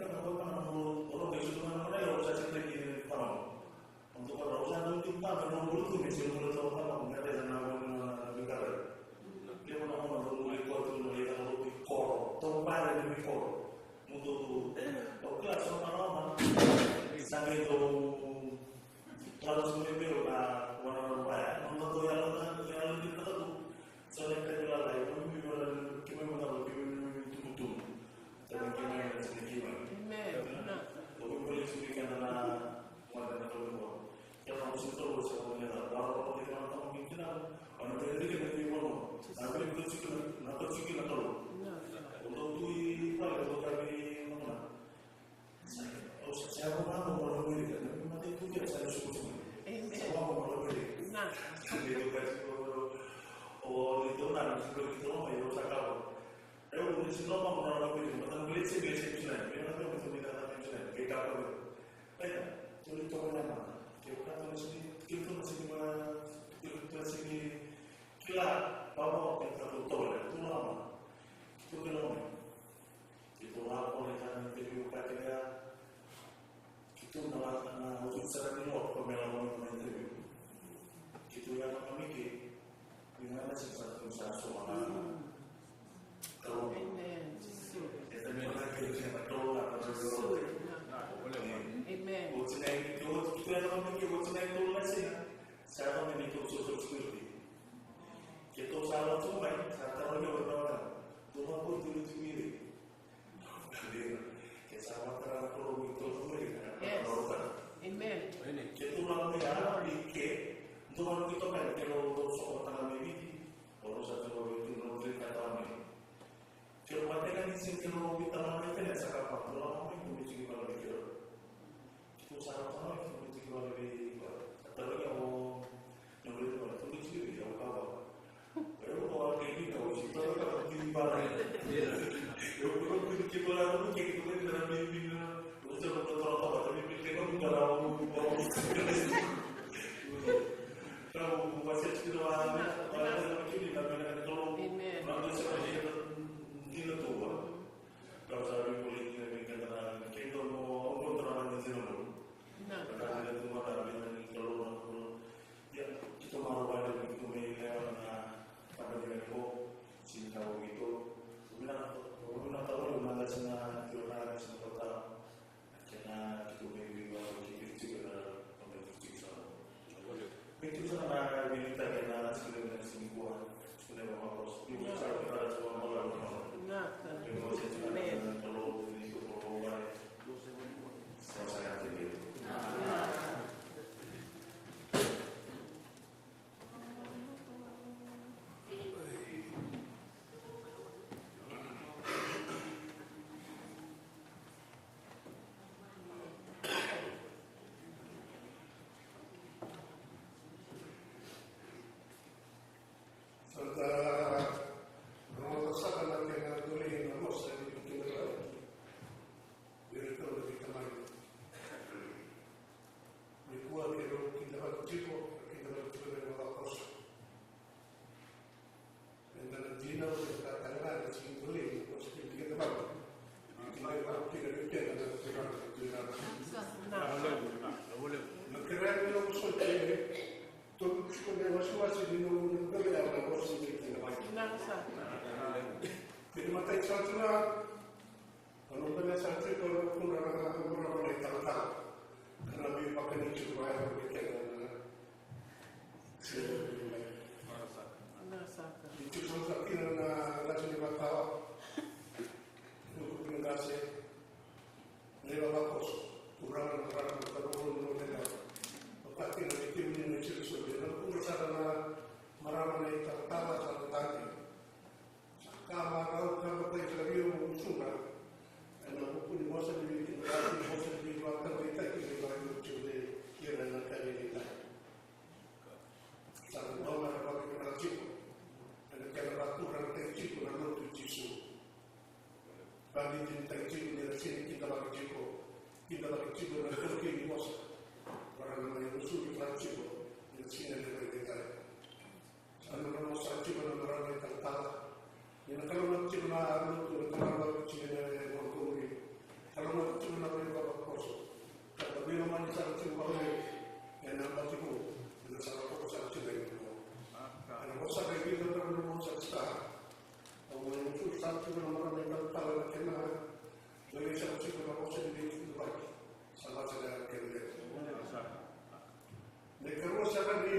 ka na vaka na mo, mo rogo i suka na mo na ya, o sa sika ni tama. Mo to ka na o sa na ti ka na mo bulu tu me se mo to ka mo na ya na mo na na ka. Ke mo na mo na mo le ko tu na ya na mo ti ko. To ba ni ko. Mo to tu. O ka so na mo. Sa me to Talo sumai vei au na wana na vaya, na noda yalo na yalo ni takatu. Sa na kai lalai, na mi vara kemai manalu, kemai na mi tumutumu. Sa na kemai na sina kemai. Amen. O mi vale sumai kana na wana na kalu mo. Kena na sina kalu sa mo ni na vara o ni kana na mi kina. Ana vei ni kena ni mo. Na vei ni kena na kena na kalu. O na tui vale o ka ni mo na. Au sa, sa yaco ga mo na vuli ka, na mataitu kea sa sukusuku. Amen. Sa yaco ga mo na vuli. Na. Sa yaco ga mo na vuli. O ni dua na, ni dua na, ni dua na, ni dua na, ni dua na. Au ni dua na, mo na vuli, mo na vuli, se vuli, se vuli, me na vuli, mo na vuli, ke ka vuli. Aia, tu ni toka na ma. Ke ka tu ni sini, ke tu ni sini ma, ke tu ni sini, kila, baba, ke ka tu toka, tu na ma. Tu kila ma. Keitou lako na ka na interview ka kece ya. Keitou na lako na ucu sara ni lotu ko me lako na interview. Keitou ya na kamike. Ni na na sisa tu sa so na. Amen. E ta me na ke ke na tolu na ka na tolu. Amen. O tina i keitou, keitou ya na kamike, o tina i keitou na sina. Sa na me ni keitou social security. Keitou sa lako mai, sa taro ni o na. Tou na ko tu ni tu ni. Ke sa matara na Kalou ni tolu mai na Kalou. Amen. Ke tu na mai a ni ke, tu na mai toka ke lo lo so ko tana mai Viti. O lo sa tu lo tu lo tu ka tana mai. Ke lo matena ni sin ke lo Viti tana mai tena sa ka pa tu na mai ko mi tiki pa lo ke lo. Ke tu sa na tana mai ko mi tiki pa lo ke lo. Tana mai o Ia, keitou marau vakalevu vei keitou mai Lewa na tabana ni Viti, sini tau vei keitou. Vinaka, vinaka tau, vinaka sina tiko na sina kota. Kena keitou mai vei keitou tiko na tabana ni Viti sa. Vei keitou sa na vei keitou na sina kua, sina kua. Amen. Sa da rogoca saka na kena dodonu na vosa ni Turaga. Vei iratou na veitamani. Nikua keirau kidavaki tiko, kidavaki tiko na ivavakoso. Eda na dina, eda na tataga, eda sega ni dodonu na vosa ni kidavaki. Ni kidavaki tiko na kena na Turaga, na Turaga. Na kerea ni vosa tiko. Toki tiko na iwasewase ni nomu na bele na vosa ni kidavaki. Vinaka saka. Kena imatai sa tu na, o na bele sa tiko na kudra na kudra na italatala. Ka na veivakanitiki vaya na kena na. Vinaka saka. Ni tiko sa kina na Ni tagi tiko ni ra sega ni kidavaki tiko, kidavaki tiko na itaukei ni vosa. Vara na mai gusuri sara tiko ni ra sega ni levu i veiqaravi. Sa na nona sara tiko na marama italatala. Ni na kalougata tiko na lotu, na kalougata tiko na vakakouri, kalougata tiko na veivakakoso. Ka da veilomani sara tiko vakalevu ena yabaki vou, ena sara toka sara tiko ena vou. Ena vosa ka i vica na nona vosa sara. Au mai gusuri sara tiko na marama italatala na kena dou sa tiko na vosa ni veikidavaki. Sa lasa na kena levu. Na ikarua sara ni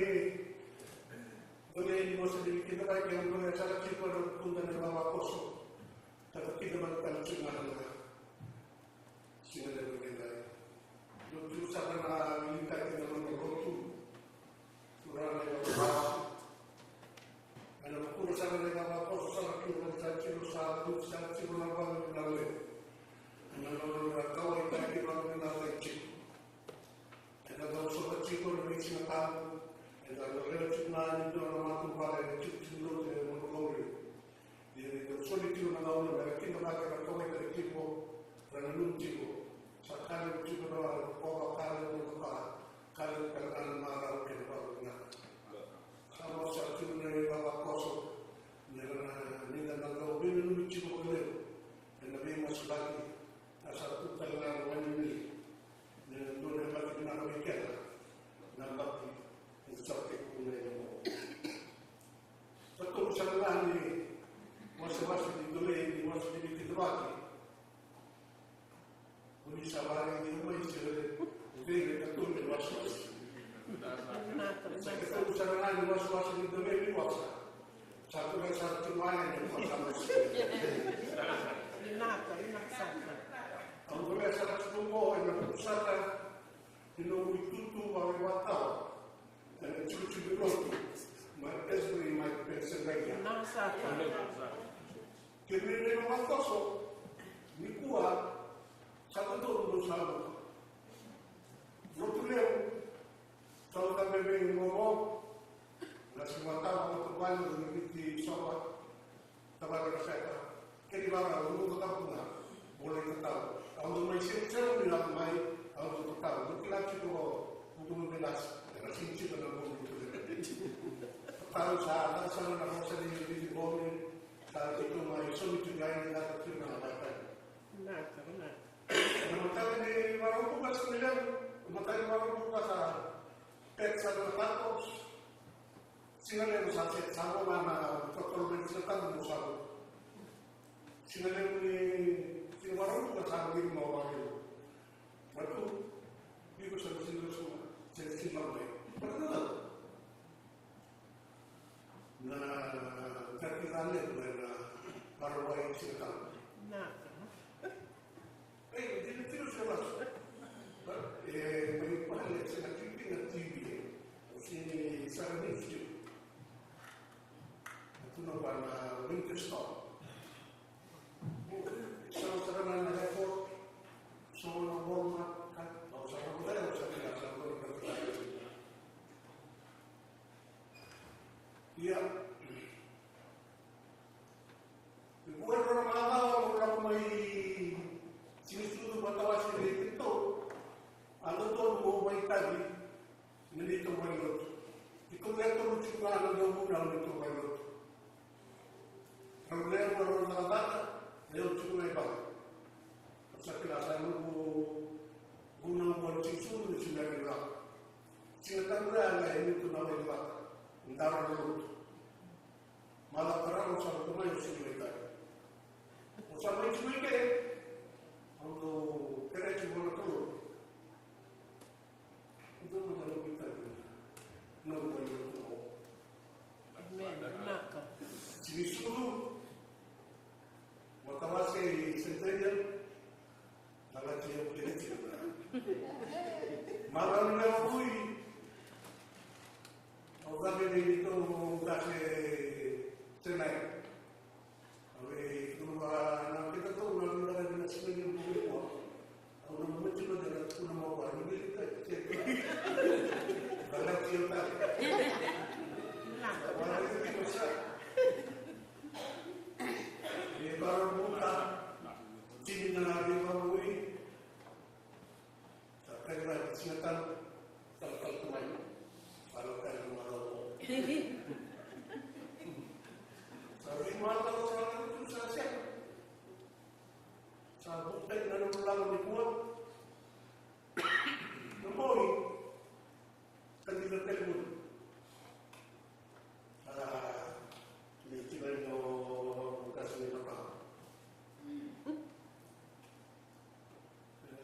dou ni vosa ni veikidavaki, au dou sara tiko na vukuda na ivavakoso. Ka da kidavaki tale tiko ga na siga levu edaidai. Dou tu sara na veiliutaki na noda lotu. Turaga na ivavakoso. Ena vukuna sara na ivavakoso sara tu na sa tiko sa tu sa tiko na vakavinaka levu. Ena nodra kauwaitaki vakavinaka tiko. Eda dau sota tiko na veisiga tabu. Eda dau lewe tiko na ni dua na matavuvale e tiko tiko lotu e Montgomery. Ia ni dau soli tiko na gauna me ra kidavaki na kauwaitaki tiko, ra nanumi tiko. Sa ka levu tiko na kova, ka levu na ka, ka levu ka na marau kei na vakavinaka. Sa vosa tiko na ivavakoso, ni ra na, ni da na dau veinanumi tiko vakalevu ena veimasulaki, ka sa tu tale ga na wai ni, ni dua na yabaki vinaka vei keda, na yabaki ni sa tekivu mai na mo. Katolu sara ga ni wasewase ni dole ni wase ni veikidavaki. Oni sa vakaraici au mai se vei na katolu ni wasewase. Sa katolu sara ga ni wasewase ni dole ni wasa. Sa tu ga sara tu mai ni wasa. Vinaka, vinaka sara. Au dole sara tu qo ena kusata ni noqu itutu vakaiwatawa. Ena tikotiko lotu mai Asbury mai Pennsylvania. Vinaka sara. Kemuni na ivavakoso, nikua sa dodonu mo sa vuka. Lotu levu, sa vuka me vei momo, na simatava na tavani na Viti Sova. Tavaki na seta. Kei ni vaka au dau cakava tu ga. Volai tatau. Au dau mai sevusevu ni lako mai. Au dau tatau. Dau kila tiko o Vuku Nukelasi. Era sigi tiko na bogi tu. Tatau sa caka sara na vosa ni viti bogi. Sa tiko mai somi tu ga ni caka tiko na vata. Na, na. Na mataka ni Vakaraubuka sa levu. Mataka ni Vakaraubuka sa pet sara na tacos. Siga levu sa seti sa vo ga na totolo mai ni Siga Tabu mo sa vo. Siga levu ni Siga Vakaraubuka sa vo ni mo valevu. Vatu, viko sa na siga levu sa na seti siga mai. Na jaki ga levu na vakarau ni Siga Tabu. Na. Ei, dina tiko se lasu. E, mai pale se na tiki na T V. O se ni sara ni tiko. Tu na vana winter storm. Sa sara na na airport. So na Walmart ka. Au sa na vana, au sa na sa na. Ia. Ni vua e rua na macawa au lako mai Siga ni Sucu, Vatawase, Viti. A dodonu mo vakaitavi na neitou valenilotu. Keitou lewe tolu tiko ga na dau vunau neitou valenilotu. Rau lewe rua rau cakacaka, o yau tiko ga e vale. Au sa kila sa noqu vunau vua na Siga ni Sucu, ni Siga ni Lako. Siga Tabu ya e neitou na wai vata, dara na lotu. Mala tarava sa lotu mai o Siga mai Tabu. O sa mai Siga mai ke, au dau kereki vua na Kalou. Au dau na lotu mai Tabu. Na lotu mai Tabu. Amen. Vinaka. Siga ni Sucu. Vatawase i Centennial, na laki au kei na tina. Marau ni lewa vui. Au cake vei neitou qase Senai. Au vei tukuna vua na keitou na vinaka ni na siga ni bui kua. Au na mati na dela tukuna mai vua ni vei kai kei. Na laki au tale. Vua na keitou sa. Ni Vakaraubuka, tini Sa veimatau sara tu sa sega. Sa vukutaki na nomu lako nikua. Na bogi ka ni na telefoni. A, ni kila ni o kasi ni matau. E,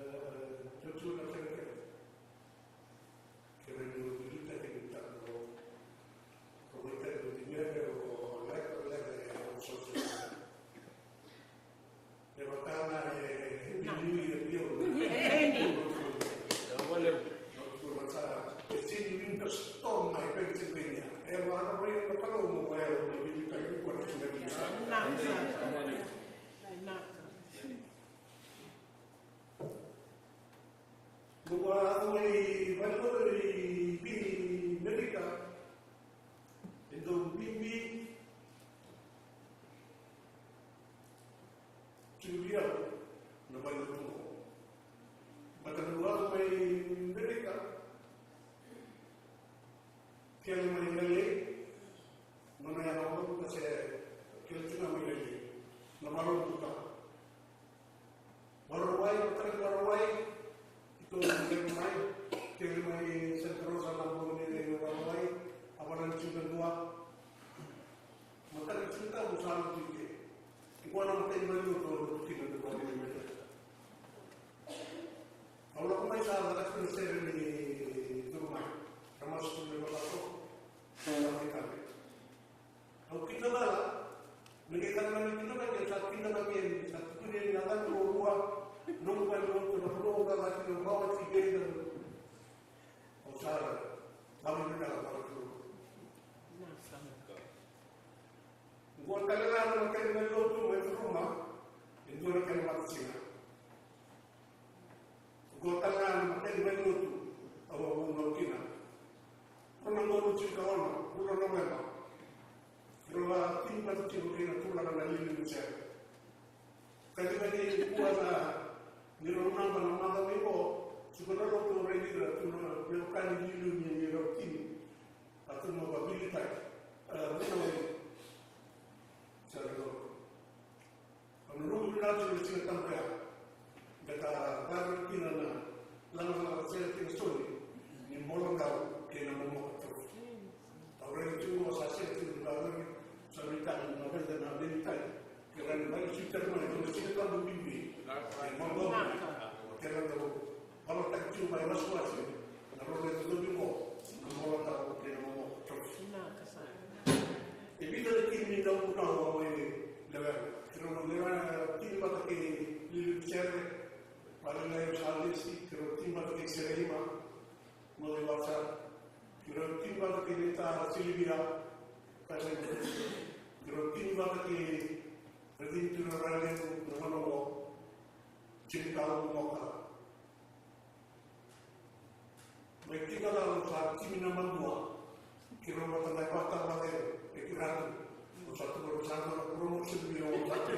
tutu na kerekere. Kere ni o vilitaki ni tako. Ko mai tari ko tinere o leka leka e o sose. E vaka na e, e, e, e, e, e, e, e, e, e, e, e, sini winter storm mai Pennsylvania. E vaka na mai na Kalou mo e o vilitaki ko na sina. Vinaka. Noqu a yaco mai valelotu i Viti, Merika, e dau bibi tiko vei au na valelotu qo. Baleta noqu a yaco mai Merika, kele mai L A, nona yaco mai, ka se kele tiko ga mai L A na valelotu ka Vakarauwai, mataka ni Vakarauwai, ito ni levu mai, kele mai Santa Rosa na bogi ni Vakarauwai, a vana ni Tinikarua. Mataka ni Tinikaciwa sa lotu i ke. Iko na matai ni lotu, lotu kina ni Vakarauwai. Au lako mai sa lako kina sere ni Turu mai. Ramasu ni Ramasu. Sa lako i kame. Au kidacala, me qai kana na kidacala, sa kidacala ke, sa tukuni na cana ruarua, nomu valelotu na vanua au caka kina, au vawati vei na. Au sa, au ni na valelotu. Qo tale ga na kena valelotu mai Roma, e dua na kena matasina. Qo tale ga na matai ni valelotu au a vunau kina. Rua na udolu tinikaono, vula o Noveba. Rau a tini vata tiko kei na turaga na Liliu Sere. Ka ni vei kua na ni rau naba na macawa mai qo, tiko na lotu au raici ira tu na veiwekani Liliu ni rau tini. A tu na vakavilitaki. A, vunau. Sa rau. Au na noqu vinaka tiko na Siga Tabu ya. Beka vakayagataki kina na lagalaga sere kei na soli ni Mola Qau kei na Momoka Trophy. Au raica tiko sa sere tiko na vakayagataki, sa veitaki na vakayagataki na veitaki. Kei na veitaki tiko na Siga Tabu bibi. Kei na Mola Qau. Kei na Qau. Valataki tiko mai wasewase na rau na itotobi qo, na Mola Qau kei na Momoka Trophy. Vinaka sara. E vica na timi ni Navunavu au mai lewena. Keirau mai lewena tini vata kei Liliu Sere, vale na Salesi, keirau tini vata kei Sereima, Moce Wasa, keirau tini vata kei Neta Silivia, Kasa, keirau tini vata kei Radini Turaga Ralevu, na Manovo, Jimmy Kalu Moka. Mai tika na sa timi na madua. Keirau vata na vata vata e kira tu. Sa tu sa na promotion ni o sa tu.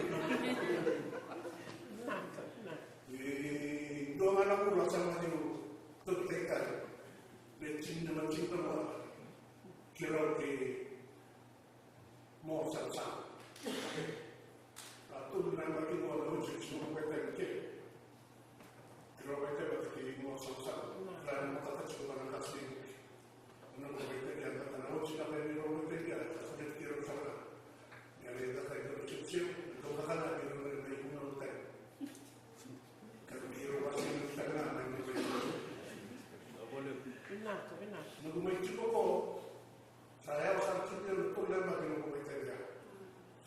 E dua ga na vula sa na tu. Tu te kai. Me timi na ma timi na ma. Keirau ke Mo Sasana. A tolu na yabaki qo na oti, tiko na vakaitavi ke. Tiko na vakaitavi vata kei Mo Sasana. Ra na matata tiko na kasi. Na vakaitavi a matata na oti na vakaitavi a matata tiko na saka. Ia na matata tiko na seusevu, na matata na tiko na vakaitavi. Ka tiko na vakaitavi na matata na matata. Vinaka, vinaka. Na kumai tiko ko Sa yawa sara tiko na tolu na yabaki noqu vakaitavi ya.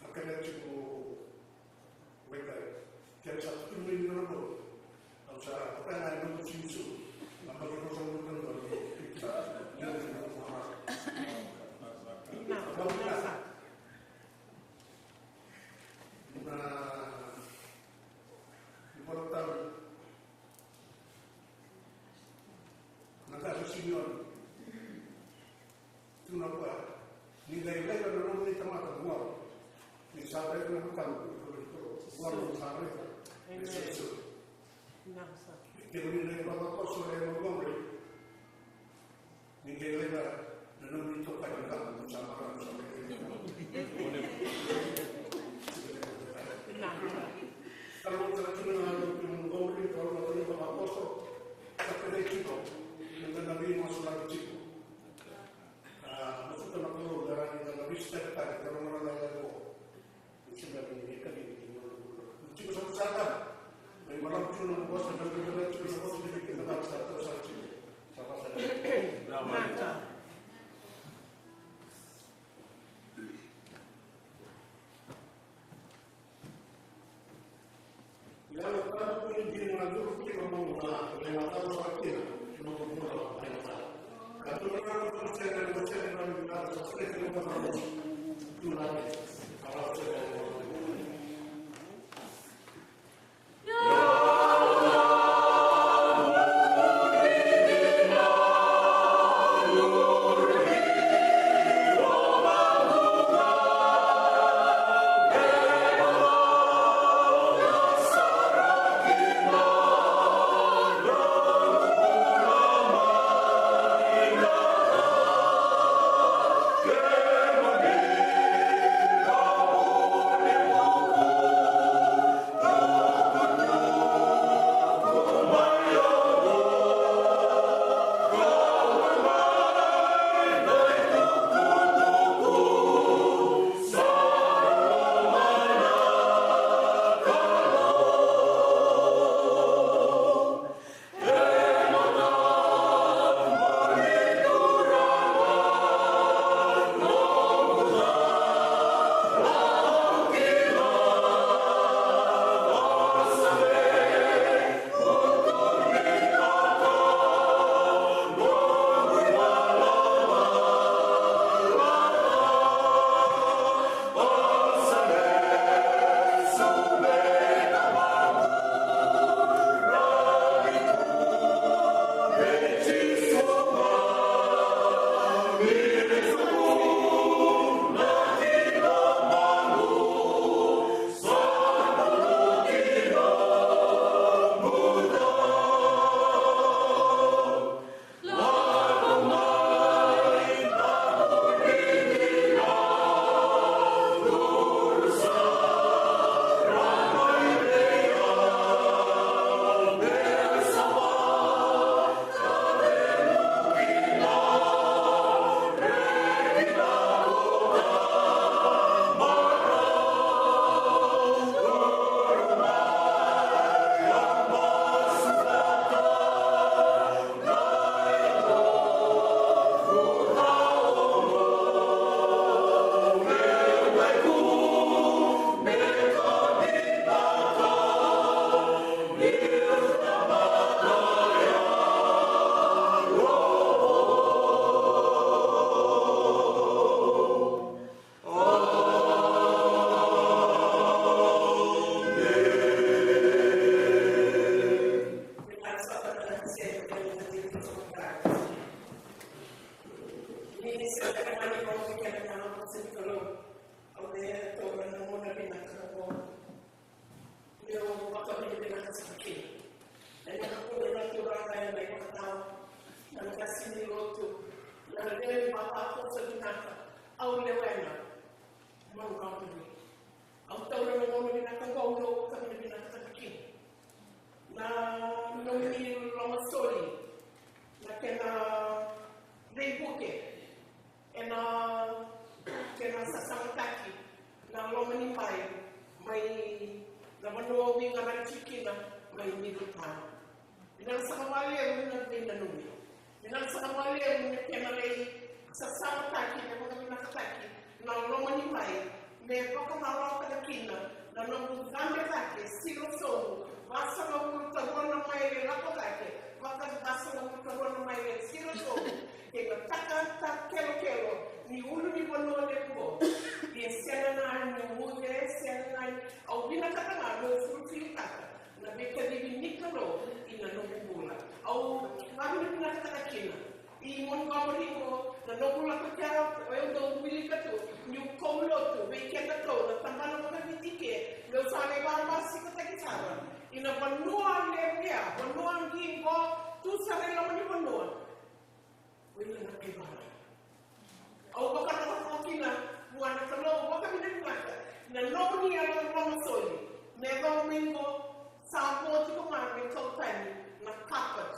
Sa kena tiko vakaitavi. Kena sa tukuni mai ni na noqu. Au sa vakaitavi na noqu timi su. Na baki noqu sa noqu noqu. Na, na, na. Na, na, na. Na ka sa Simioni. Tukuna o koya, ni qai leqa na nomuni tamata vua au. Ni sa leqa na matamu, vua au sa leqa. Amen. Ni sa leqa. Ni qai leqa na nomuni tokai na matamu. Meu vakavinavinaka sara kina. Ena kakua na Turaga ena ivakatawa, na qase ni lotu, na lewe ni vavakoso vinaka, au lewena. Mau qai au taura na gauna vinaka oqo, au vakavinavinakataka kina na nomuni lomasoli, na kena veivuke ena kena sasagataki na loma ni bai mai na vanua au veiqaravi tiko kina mai Middletown. Vinaka sara vakalevu na veinanumi. Vinaka sara vakalevu na kena lai sasagataki, na vakavinakataki na loma ni bai me vakamarautaka kina na noqu cabe cake siro sobu, vasagavulu ka rua na maile lako cake, vaka vasagavulu ka rua na maile siro sobu, kei na takata kelokelo ni ulunivanua levu oqo. Ia sega ga ni guce, sega ga ni, au vinakata ga meu fulufilitaka na veikacivi ni Kalou ina noqu bula. Au vakavinavinakataka kina i Montgomery qo, na noqu lako kea, au dau wilika tu niu kaulotu vei kedatou na tabana vakaviti ke, meu sa lai vavasikataki sara ina vanua levu ya, vanua qiqo, tu sara i loma ni vanua. Oi na kai vale. Au vakarorogo kina vua na Kalou, vakavinavinaka na nomuni yalo lomasoli. Me yacova mai qo sa vo tiko ga me kau tani na carpet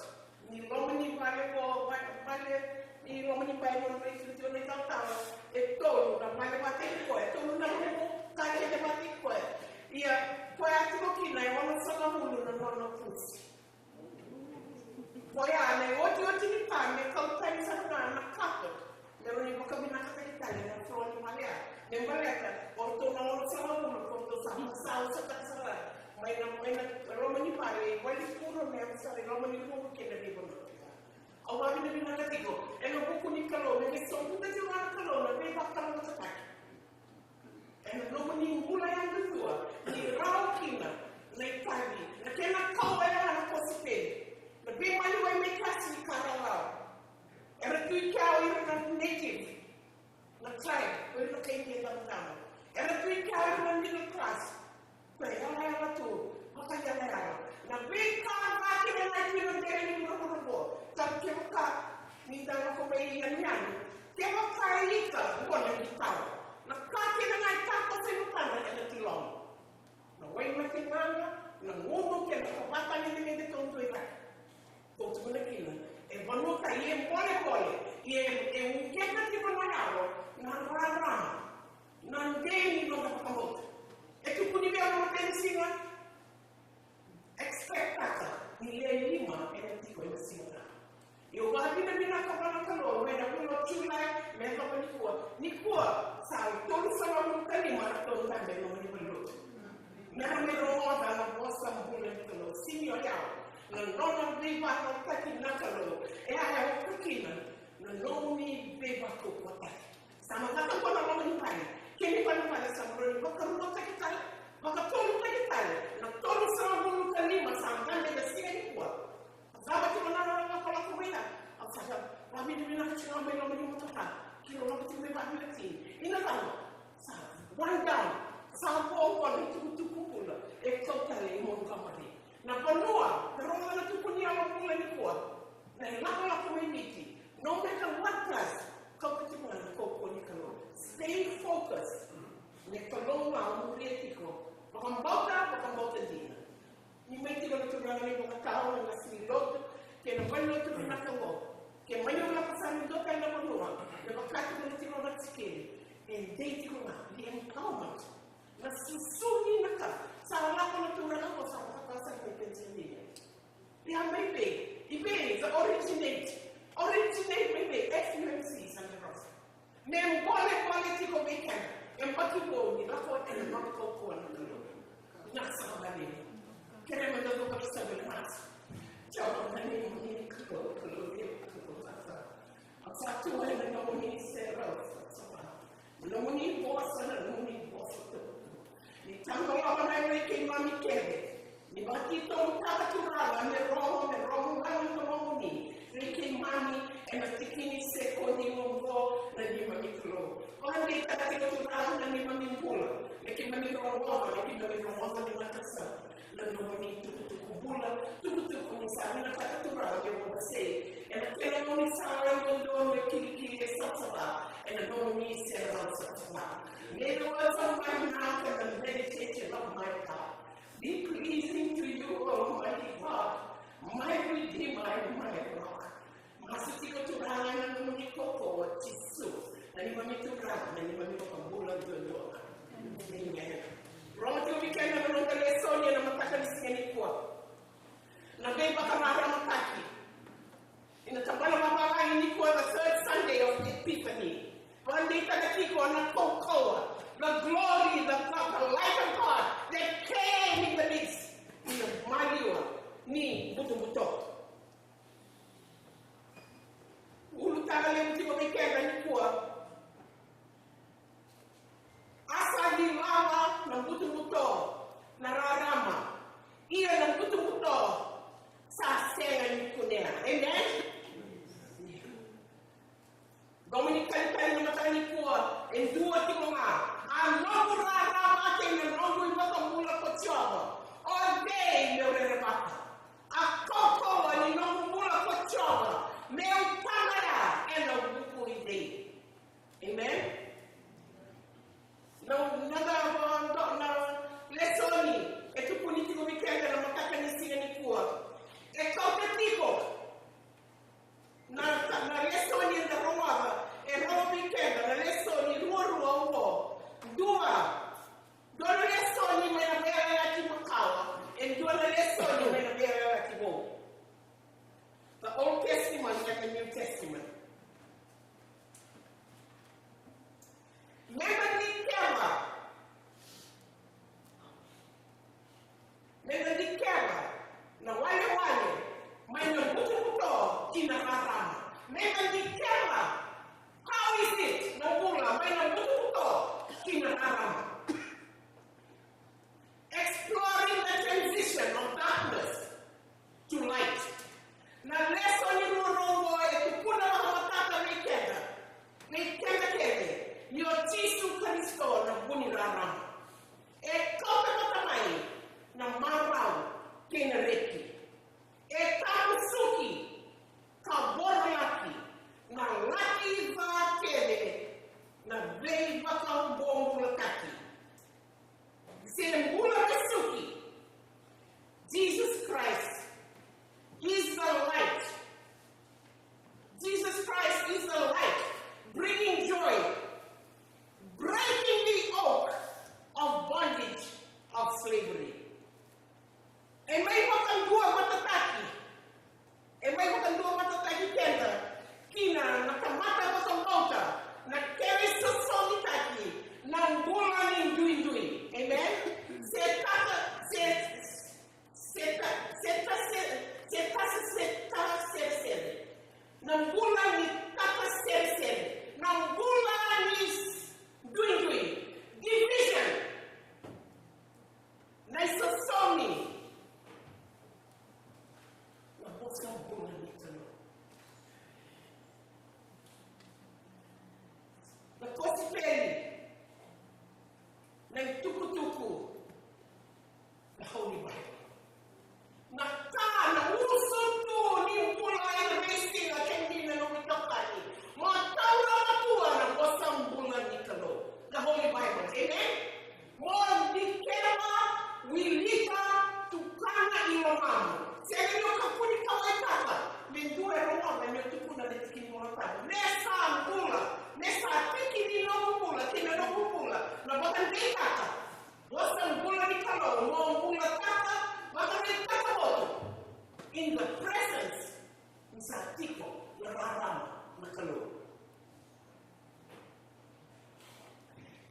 ni loma ni vale qo, va-, vale ni loma ni bai qo, na itutu na italatala e tolu na vale vata kei koya, e tolu na rumu ka kece vata kei koya. Ia koya tiko kina e onosagavulu na nona pusi. Koya na iotioti ni ta me kau tani sara ga na carpet. Me rawa ni vakavinakataki tale na floor ni vale ya. Me baleta o ratou na onosagavulu o ratou sa, sa, sa, sa, mai na, mai na loma ni vale i Wailuku, Ena sala i loma ni ruku kei na veivanua. Au vakavinavinaka tiko ena vuku ni Kalou, me veisobuta tiko ga na Kalou na veivakalougatataki. Ena nomuni bula yadudua, ni rawa kina na itavi, na kena kau e na kosipeli, na veimaliwai mai kasi ni ka rawarawa. Era tu i kea o ira na native, na tribe, o ira na kai Idia Damudamu. Era tu i kea o ira na middle class. Ko e yalayala tu, vakayalayala. Na veika vakina na ivakadre ni vuravura qo. Sa kevaka ni da lako mai yanuyanu, kevaka e ika, qo na qitau. Na ka kece ga e takoso e matada ena tiloma. Na wai mate gaga, na gumu kei na kavata gedegede tou dua i cake. Tou tukuna kina, e vanua ka, ia e bolebole, ia e, e uqeta tiko na yalo, na rarama, na dei ni noda vakabauta. E tukuni vei au na matanisiga, expectaka ni le lima ena tiko ena siga ga. Io, vakavinavinaka vua na Kalou, mai na vula o Julai me yacova nikua. Nikua, sa tolusagavulu ka lima na tou dabe ena nomuni valenilotu. Me ra mai rogoca na vosa bula ni Kalou. Sega ni o yau, na nona veivakalougatataki na Kalou. E a yaco kina na nomuni veivakalougatataki. Sa macala qo na loma ni vale. Kena ibalebale sa bau ni vakaruataki tale, vakatolutaki tale na tolusagavulu ka lima sa dabe ena siga nikua. Cava tiko na nona lakolako mai ya? Au sa vakavinavinaka tiko ga mai loma ni motoka. Kilo lako tiko mai vakavinaka tiko. Ina cava? Sa one down. Sa vo qo na itukutuku bula e kau tale i Montgomery. Na vanua, na rogoca na tukuni yalo bula nikua. Na ilakolako mai Viti. No matter what price, kauta tiko ga na kaukauwa ni Kalou. Stay focused. Na Kalou ga o muria tiko. Vakabauta, vakabauta dina. Ni mai tiko na turaga na ivakatawa, na qase ni lotu, kei na valenilotu vinaka oqo. Ke mani ulaka sara ni dua tale na vanua, me vaka tiko na tiko na tikeli. E dei tiko ga, the empowerment. Na susu ni na ka, sa lako na turaga oqo sa vakatau sara mai Pennsylvania. Ia mai vei, i vei, the originate. Originate mai vei, F U M C, Santa Rosa. Me bolebole tiko vei keda, e baki vou ni lako ena nona kaukauwa na Kalou. Na sala vale. Kere mada dou vakasau ena masu. Jiova na neimami Kalou, Kalou levu, Kalou tata. Au sa tu ena nomuni serau, sa, sa va. Na nomuni vosa, na nomuni vosa, Kalou. Ni taqomaka na yalo i keimami kece. Ni vakatitobu tale Turaga, me rogo, me rogo ga na lomamuni vei keimami ena tiki ni sekodi oqo, na neimami Kalou. Vakadeitaka tiko Turaga na neimami bula, me keimami rogoca, me keimami rogoca na matasau na nomuni tukutuku bula, tukutuku ni sa vinakata Turaga me vakasei ena kena nomuni sala dodonu e kilikili e savasava, ena nomuni serau savasava. May the words of my mouth and the meditation of my heart be pleasing to you, Almighty God, my Redeemer and my Rock. Masu tiko Turaga ena nomuni kaukauwa, Jisu, na neimami Turaga, na neimami iVakabula duadua. Amen. Rogoca tiko vei keda na noda lesoni ena mataka ni siga nikua. Na veivakararamataki. Ena tabana vavalagi nikua, the third Sunday of Epiphany. Vakadeitaka tiko na kaukauwa, the glory, the, the light of God that came in the midst. Ni maliwa ni butobuto. Ulutaga levu tiko vei keda nikua. A sa cilava na butobuto, na rarama. Ia na butobuto sa sega ni kunea. Amen? Domo ni talitali na mataka nikua, e dua tiko ga. A noqu rarama kei na noqu iVakabula ko Jiova, o cei meu rerevaka? A kaukauwa ni noqu bula ko Jiova, meu taleitaka ena vuku i cei? Amen. Na, na, na, na, na lesoni e tukuni tiko vei keda na mataka ni siga nikua. E kauta tiko na, na lesoni eda rogoca, e rogo vei keda na lesoni ruarua oqo. Dua,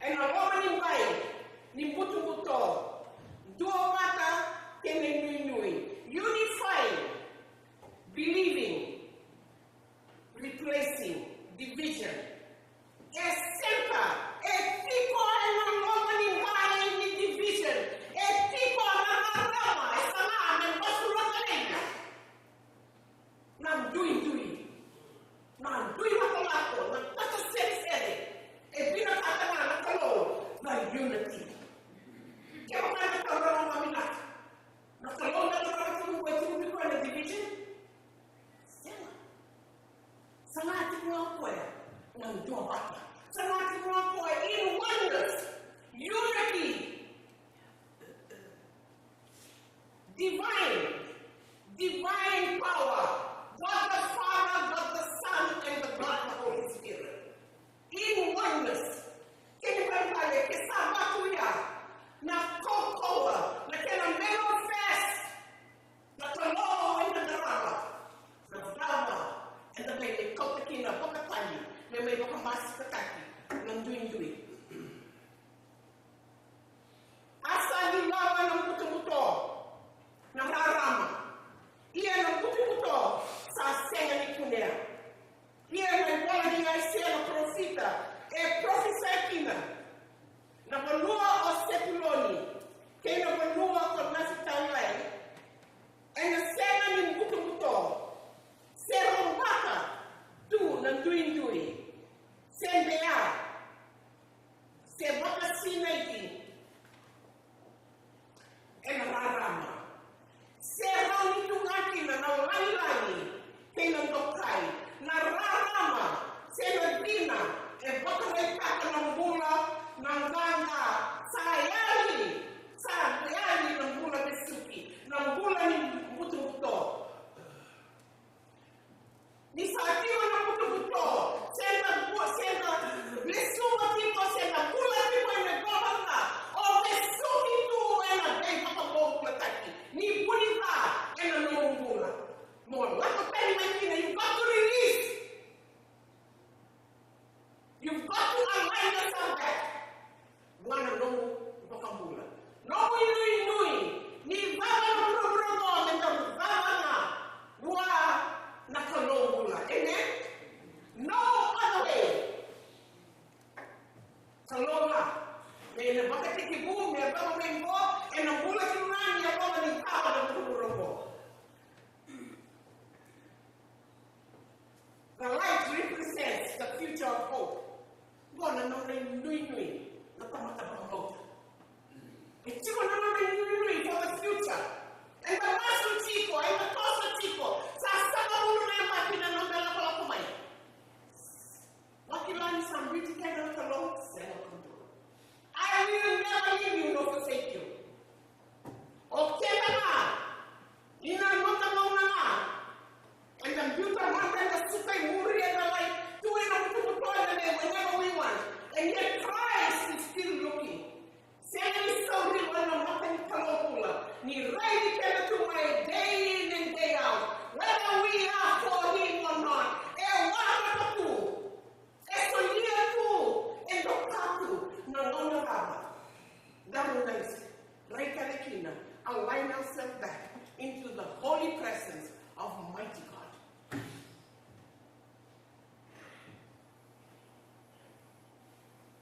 Ena loma ni bai ni butobuto, duavata kei na inuinui. Unifying, believing, replacing division. E sega, e tiko ena loma ni bai ni division. E tiko na rarama, e sa na me basuraka leija. Na duidui, na dui lakolako, na kata seresere. E vinakata ga na Kalou na unity. Kevaka na Kalou na vinaka, na Kalou na vinaka, tu e tu ni koya na division. Sega. Sa na tiko ga o koya na duavata. Sa na tiko ga o koya in oneness, unity. Divine, divine power. God the Father, God the Son, and the God the Holy Spirit. In oneness. Kena ibalebale, ke sa vaka ya na kaukauwa, na kena manifest na Kalou ena qarava, na cava eda mai kauta kina vakatani me mai vakamasikataki na duidui. A sa lilava na butobuto, na rarama. Ia na butobuto sa sega ni kunea. Ia na ivola nei Aisea na parofita e parofisai kina na vanua o Sepuloni kei na vanua ko Nafitalai, ena sega ni butobuto, se robaka tu na duidui, se bea, se vakasinaiti ena rarama. Se rauni tu ga kina na lagilagi kei na dokai, na rarama se na dina e vakaraitaka na bula, na qaqa, sa yali, sa yali na bula vesuki, na bula ni butobuto. Ni sa tiko na butobuto, se na bu-, se na lesuva tiko, se na bula tiko ena ivalavala ca, o vesuki tu ena veivakabobulataki. Ni vuni ca ena nomu bula. Mo lako tani mai kina, you got to release. You've got to align yourself back. Vua na nomu vakabula. Nomu inuinui. Ni cava na vuravura qo, me da cava ga vua na Kalou bula. Amen? No other way. Kalou ga. Me na vakatekivu, me yacova mai qo, ena bula tiko ga ni yacova ni cava na vuravura qo. The light represents the future of hope. Qo na nona inuinui na tamata vakabauta. E tiko na nona inuinui for the future. Eda masu tiko, eda toso tiko. Sa saka bulu na yabaki na nona lakolako mai. Vakila ni sa biuti keda na Kalou, sega na Kalou. I will never leave you nor forsake you. O keda ga, ni na noda gauna ga, eda biuta mada, eda suka i muri, eda lai tu ena butobuto, eda lai whenever we want. And yet Christ is still looking. Sega ni sauri na mata ni Kalou bula. Ni raici keda tu mai day in and day out. Whether we are for him or not. E waraka tu. E solia tu, e doka tu na nona cava. Daru na isi, rai kece kina, align ourselves back into the holy presence of mighty God.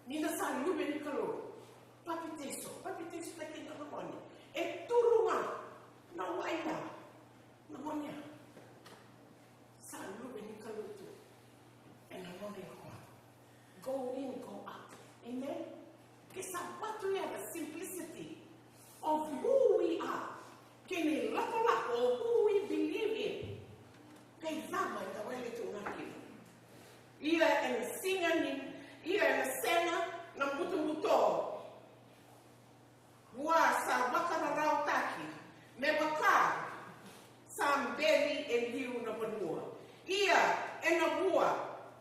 Ni da sa luve ni Kalou, papitaiso, papitaiso taki na gone. E turu ga na wai ya, na gone ya. Sa luve ni Kalou tu ena nona ikoa. Go in, go out. Amen. Ke sa vatu ya the simplicity of who we are. Kei na ilakolako of who we believe in. Kei cava eda wele tu ga kina. Ia ena siga ni, ia ena sega na butobuto. Vua sa vakararawataki me vaka sa beli e liu na vanua. Ia ena vua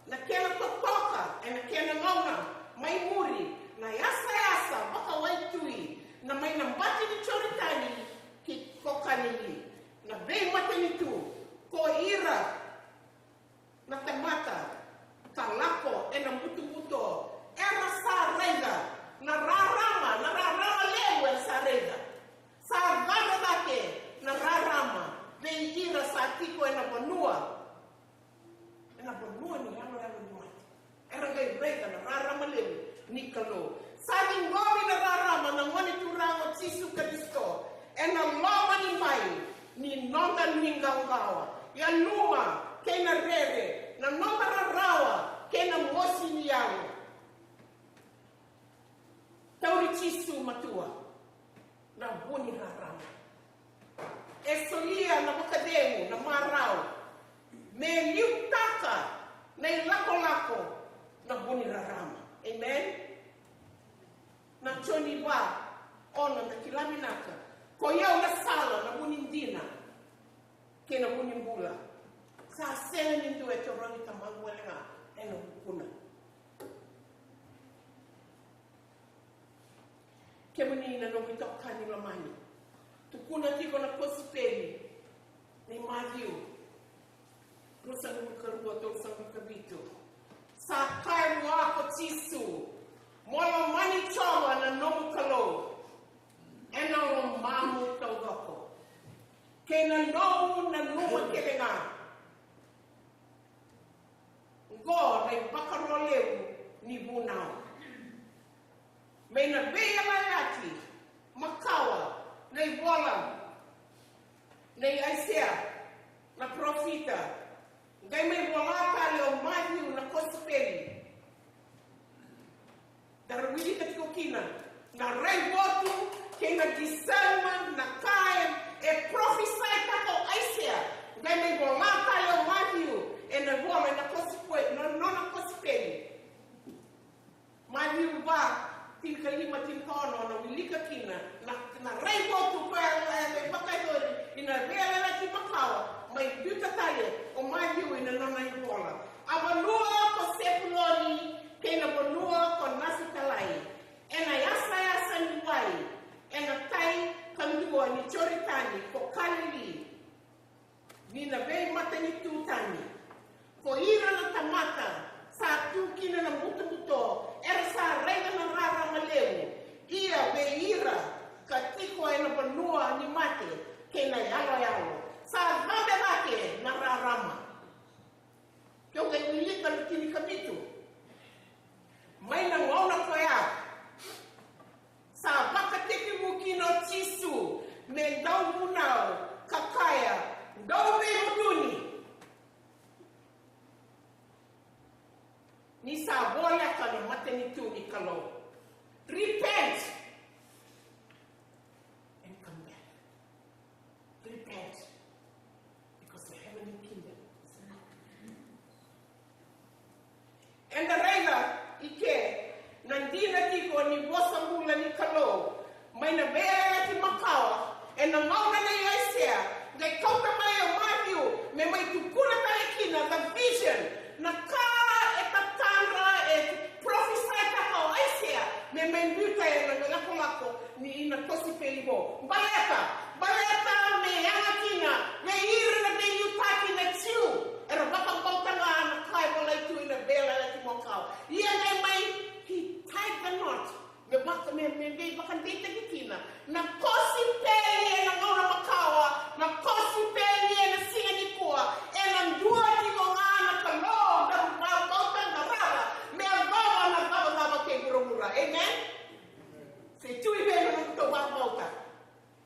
na kena totoka ena kena gauna mai muri, na yasayasa vakawaitui, na mai na bati ni Joritani ki ko Kalili, na Jisu Karisito, ena loma ni bai ni noda nuiqawaqawa, yaluma kei na rere, na noda rarawa kei na mosi ni yago. Tauri Jisu matua na vu ni rarama. E solia na vakacegu, na marau, me liutaka na ilakolako na vu ni rarama. Amen. Na Joni va, ono, da kila vinaka: Ko i au na sala, na vu ni dina kei na vu ni bula. Sa sega ni dua e tarogi Tamaqu wale ga ena vukuna. Kemuni na noqu itokani lomani, tukuna tiko na kosipeli nei Maciu ruasagavulu ka rua, tolusagavulu ka vitu. Sa kaya vua ko Jisu: Mo lomani Jiova na nomu Kalou ena lomamu taucoko, kei na nomu nanuma kece ga. Oqo na ivakaro levu ni vunau. Mai na Veiyalayalati Makawa, na ivola nei Aisea na parofita, qai mai vola tale o Maciu na kosipeli. Da ra wilika tiko kina na raivotu kei na discernment, na ka e, e profisaitaka o Aisea, qai mai vola tale o Maciu ena vola, ena kosipeli, na nona kosipeli. Maciu va, tinikalima, tinikaono, na wilika kina na, na raivotu koya e vakayacori ina Veiyalayalati Makawa, mai biuta tale o Maciu ina nona ivola. A vanua ko Sepuloni kei na vanua ko Nafitalai, ena yasayasa ni wai, ena tai kadua ni Joritani ko Kalili, ni na veimatanitu tani. Ko ira na tamata sa tu kina na butobuto era sa raica na rarama levu, ia vei ira ka tiko ena vanua ni mate kei na yaloyalo sa cabe cake na rarama. Keu qai wilika na tinikavitu. Mai na gauna koya sa vakatekivu kina o Jisu me dau vunau ka kaya: Dou veivutuni, ni sa voleka na matanitu ni Kalou. Repent and come back. Repent, because the heavenly kingdom is at hand. Eda raica i ke na dina tiko ni vosa bula ni Kalou mai na Veiyalayalati Makawa ena gauna nei Aisea, qai kauta mai o Maciu me mai tukuna tale kina the vision, na ka e tatadra, e profisaitaka o Aisea me mai biuta ena ilakolako ni na kosipeli vou. Baleta, baleta me yaga kina vei ira na veiliutaki na Jiu era vakabauta ga na ka e volai tu ena Veiyalayalati Makawa. Ia qai mai, he tied the knot. Me vaka, me, me veivakadeitaki kina na kosipeli ena gauna makawa, na kosipeli ena siga nikua, ena dua tiko ga na Kalou daru vakabauta, qarava me yacova na cavacava kei vuravura. Amen. Se tu i vei na nodatou vakabauta.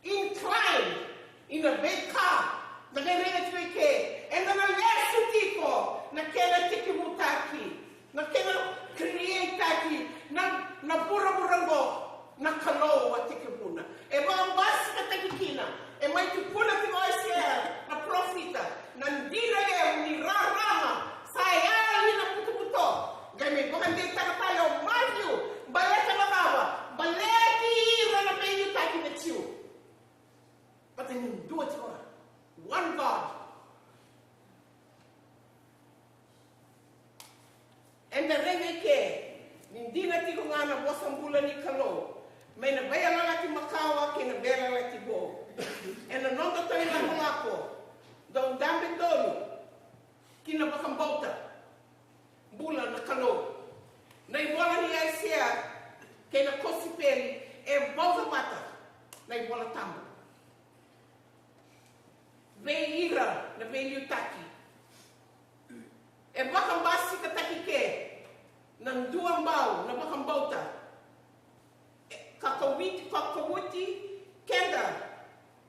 Incline ina veika da qai raica tiko i ke, eda na lesu tiko na kena tekivutaki, na kena create-taki na, na vuravura oqo. Na Kalou a tekivuna, e vakabasikataki kina. E mai tukuna tiko o Aisea na parofita na dina levu ni rarama sa yali na butobuto. Qai mai vakadeitaka tale o Maciu, baleta na cava? Baleti ira na veiliutaki na Jiu. Baleta ni dua tiko ga, one God. Eda raica i ke ni dina tiko ga na vosa bula ni Kalou mai na Veiyalayalati Makawa kei na Veiyalayalati Vou. Ena nodatou ilakolako, dau dabe donu ki na vakabauta bula na Kalou. Na ivola ni Aisea kei na kosipeli e vauca vata na iVola Tabu vei ira na veiliutaki. E vakabasikataki ke na duabau na vakabauta, e, ka kauti, ka kauti keda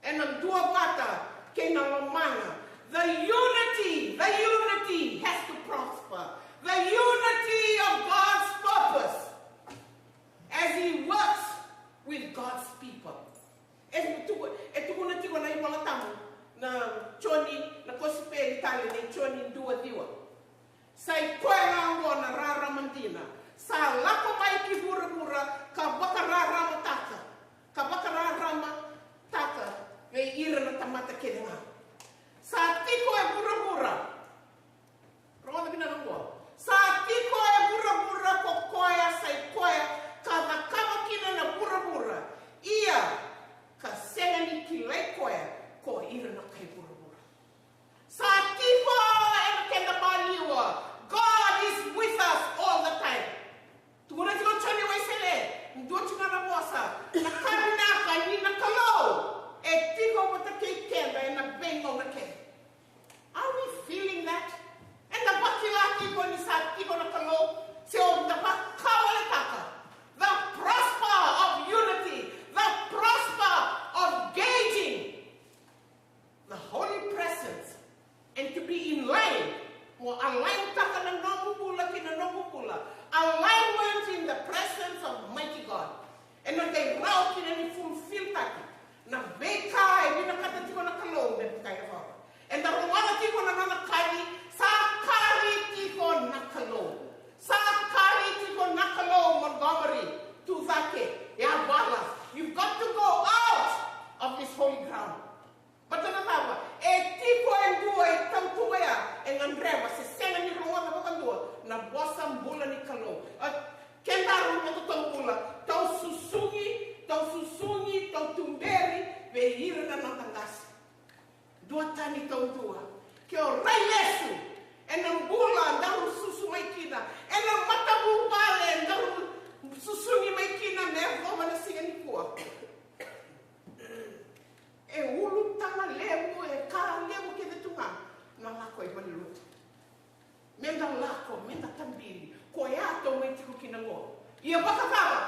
ena duavata kei na lomana. The unity, the unity has to prosper. The unity of God's purpose as he works with God's people. E tuku, e tukuna tiko na iVola Tabu, na Joni, na kosipeli tale nei Joni dua ciwa. Sa i koya ga oqo na rarama dina sa lako mai ki vuravura ka vakararamataka, ka vakararamataka vei ira na tamata kece ga. Sa tiko e vuravura. Rogoca vinaka oqo. Sa tiko e vuravura ko koya, sa i koya ka cakava kina na vuravura. Ia, ka sega ni kilai koya ko ira na kai vuravura. Sa tiko ena keda maliwa. God is with us all the time. Tukuna tiko o Joni Wesele, dua tiko na vosa, na ka vinaka ni na Kalou e tiko vata kei keda ena veigauna kece. Are we feeling that? Eda vakila tiko ni sa tiko na Kalou, se o da vakawaletaka. The prosper of unity, the prosper of gauging the holy presence, and to be in line. Mo align taka na nomu bula ki na nomu bula. Alignment in the presence of mighty God. Ena qai rawa kina ni fulfilltaki na veika e vinakata tiko na Kalou me vaka e rawa. Eda rogoca tiko na nona kaci, sa kaci tiko na Kalou. Sa kaci tiko na Kalou, Montgomery, Tucake, Yavala. You've got to go out of this holy ground. Baleta na cava? E tiko e dua e tautuba ya e gadreva se sega ni rogoca vakadua na vosa bula ni Kalou. A, kedaru na nodatou bula, tau susugi, tau susugi, tau tuberi vei ira na noda qase. Duatani taudua. Ke o rai lesu ena bula daru susu mai kina, ena matavuvale daru susugi mai kina me yacova na siga nikua. E ulutaga levu, e ka levu kece tu ga na lako i valenilotu. Meda lako, meda tabili, koya tou mai tiko kina oqo. Ia vakacava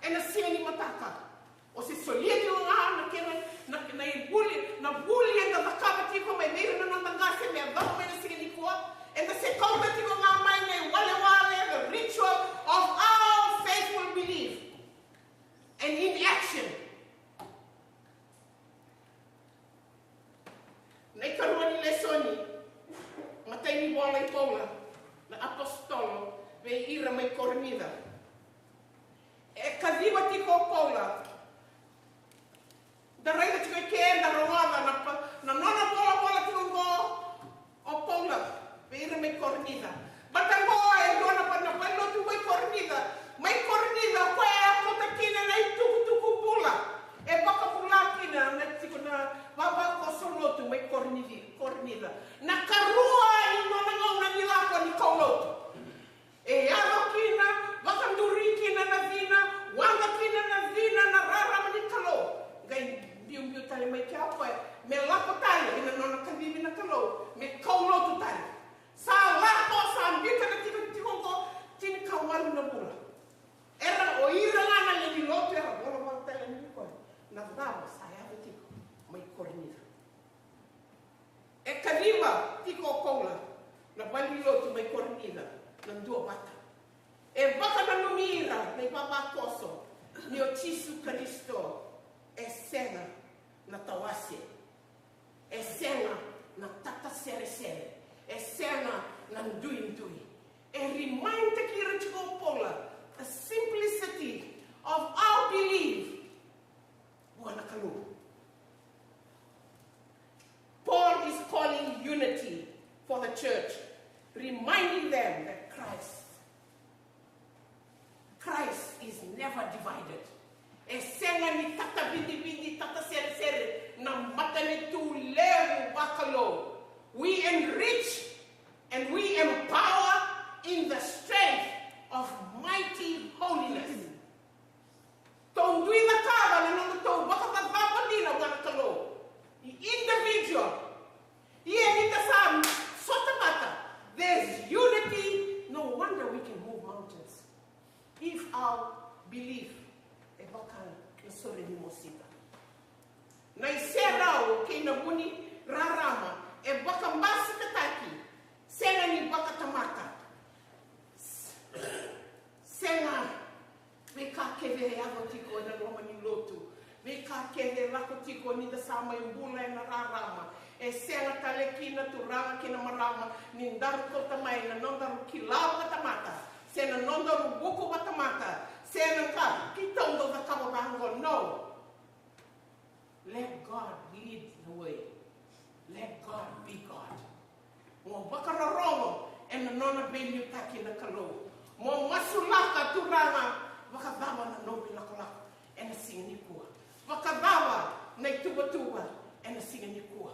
ena siga ni mataka? O se solia tiko ga na kena, na, na ivuli, na vuli eda cakava tiko mai vei ira na noda qase me yacova mai na siga nikua. Eda se kauta tiko ga mai na iwalewale, the ritual of our faithful belief and inaction. Na ikarua ni lesoni, matai ni vola i Paula na apositolo vei ira mai Korinica. E kaciva tiko o Paula. Da raica tiko e ke, da rogoca na pa-, na nona volavola tiko oqo o Paula vei ira mai Korinica. Baleta oqo e dua na va-, na valenilotu mai Korinica. Mai Korinica, o koya e a kauta kina na itukutuku bula. E vakabula kina na tiko na vavakoso lotu mai Korinica, Korinica. Na ikarua ni nona gauna ni lako ni kaulotu. E yaco kina, vakaduri kina na cina, waqa kina na cina, na rarama ni Kalou. Qai biubiu tale mai kea o koya me lako tale ina nona kacivi na Kalou me kaulotu tale. Sa lako, sa biuta na tikotiko oqo, tinikawalu na vula. Era o ira ga na lewe ni lotu era volavola tale mai vei koya na cava sa yaco tiko mai Korinica. E kaciva tiko o Paula na valenilotu mai Korinica na duavata. E vakananumi ira na ivavakoso ni o Jisu Karisito e sega na tawase, e sega na tataseresere, e sega na duidui. E remind-taki ira tiko o Paula the simplicity of our belief vua na Kalou. Paul is calling unity for the church, reminding them that Christ, Christ is never divided. E sega ni tatavidividi, tataseresere na matanitu levu vakalou. We enrich and we empower in the strength of mighty holiness. Tou dui cakava na nodatou vakacacava dina vua na Kalou. Individual. Ia ni da sa sota vata, there's unity. No wonder we can move mountains. If our belief e vaka na sore ni mosita. Na iserau kei na vu ni rarama e vakabasikataki, sega ni vakatamata. Sega. Veika kece e yaco tiko ena loma ni lotu, veika kece e lako tiko ni da sa mai bula ena rarama, e sega tale kina, turaga kei na marama, ni daru kauta mai na nodaru kila vakatamata se na nodaru vuku vakatamata se na ka keitou dau cakava vaqo. No. Let God lead the way. Let God be God. Mo vakarorogo ena nona veiliutaki na Kalou. Mo masulaka, turaga, vakacava na nomu ilakolako ena siga nikua? Vakacava na ituvatuva ena siga nikua?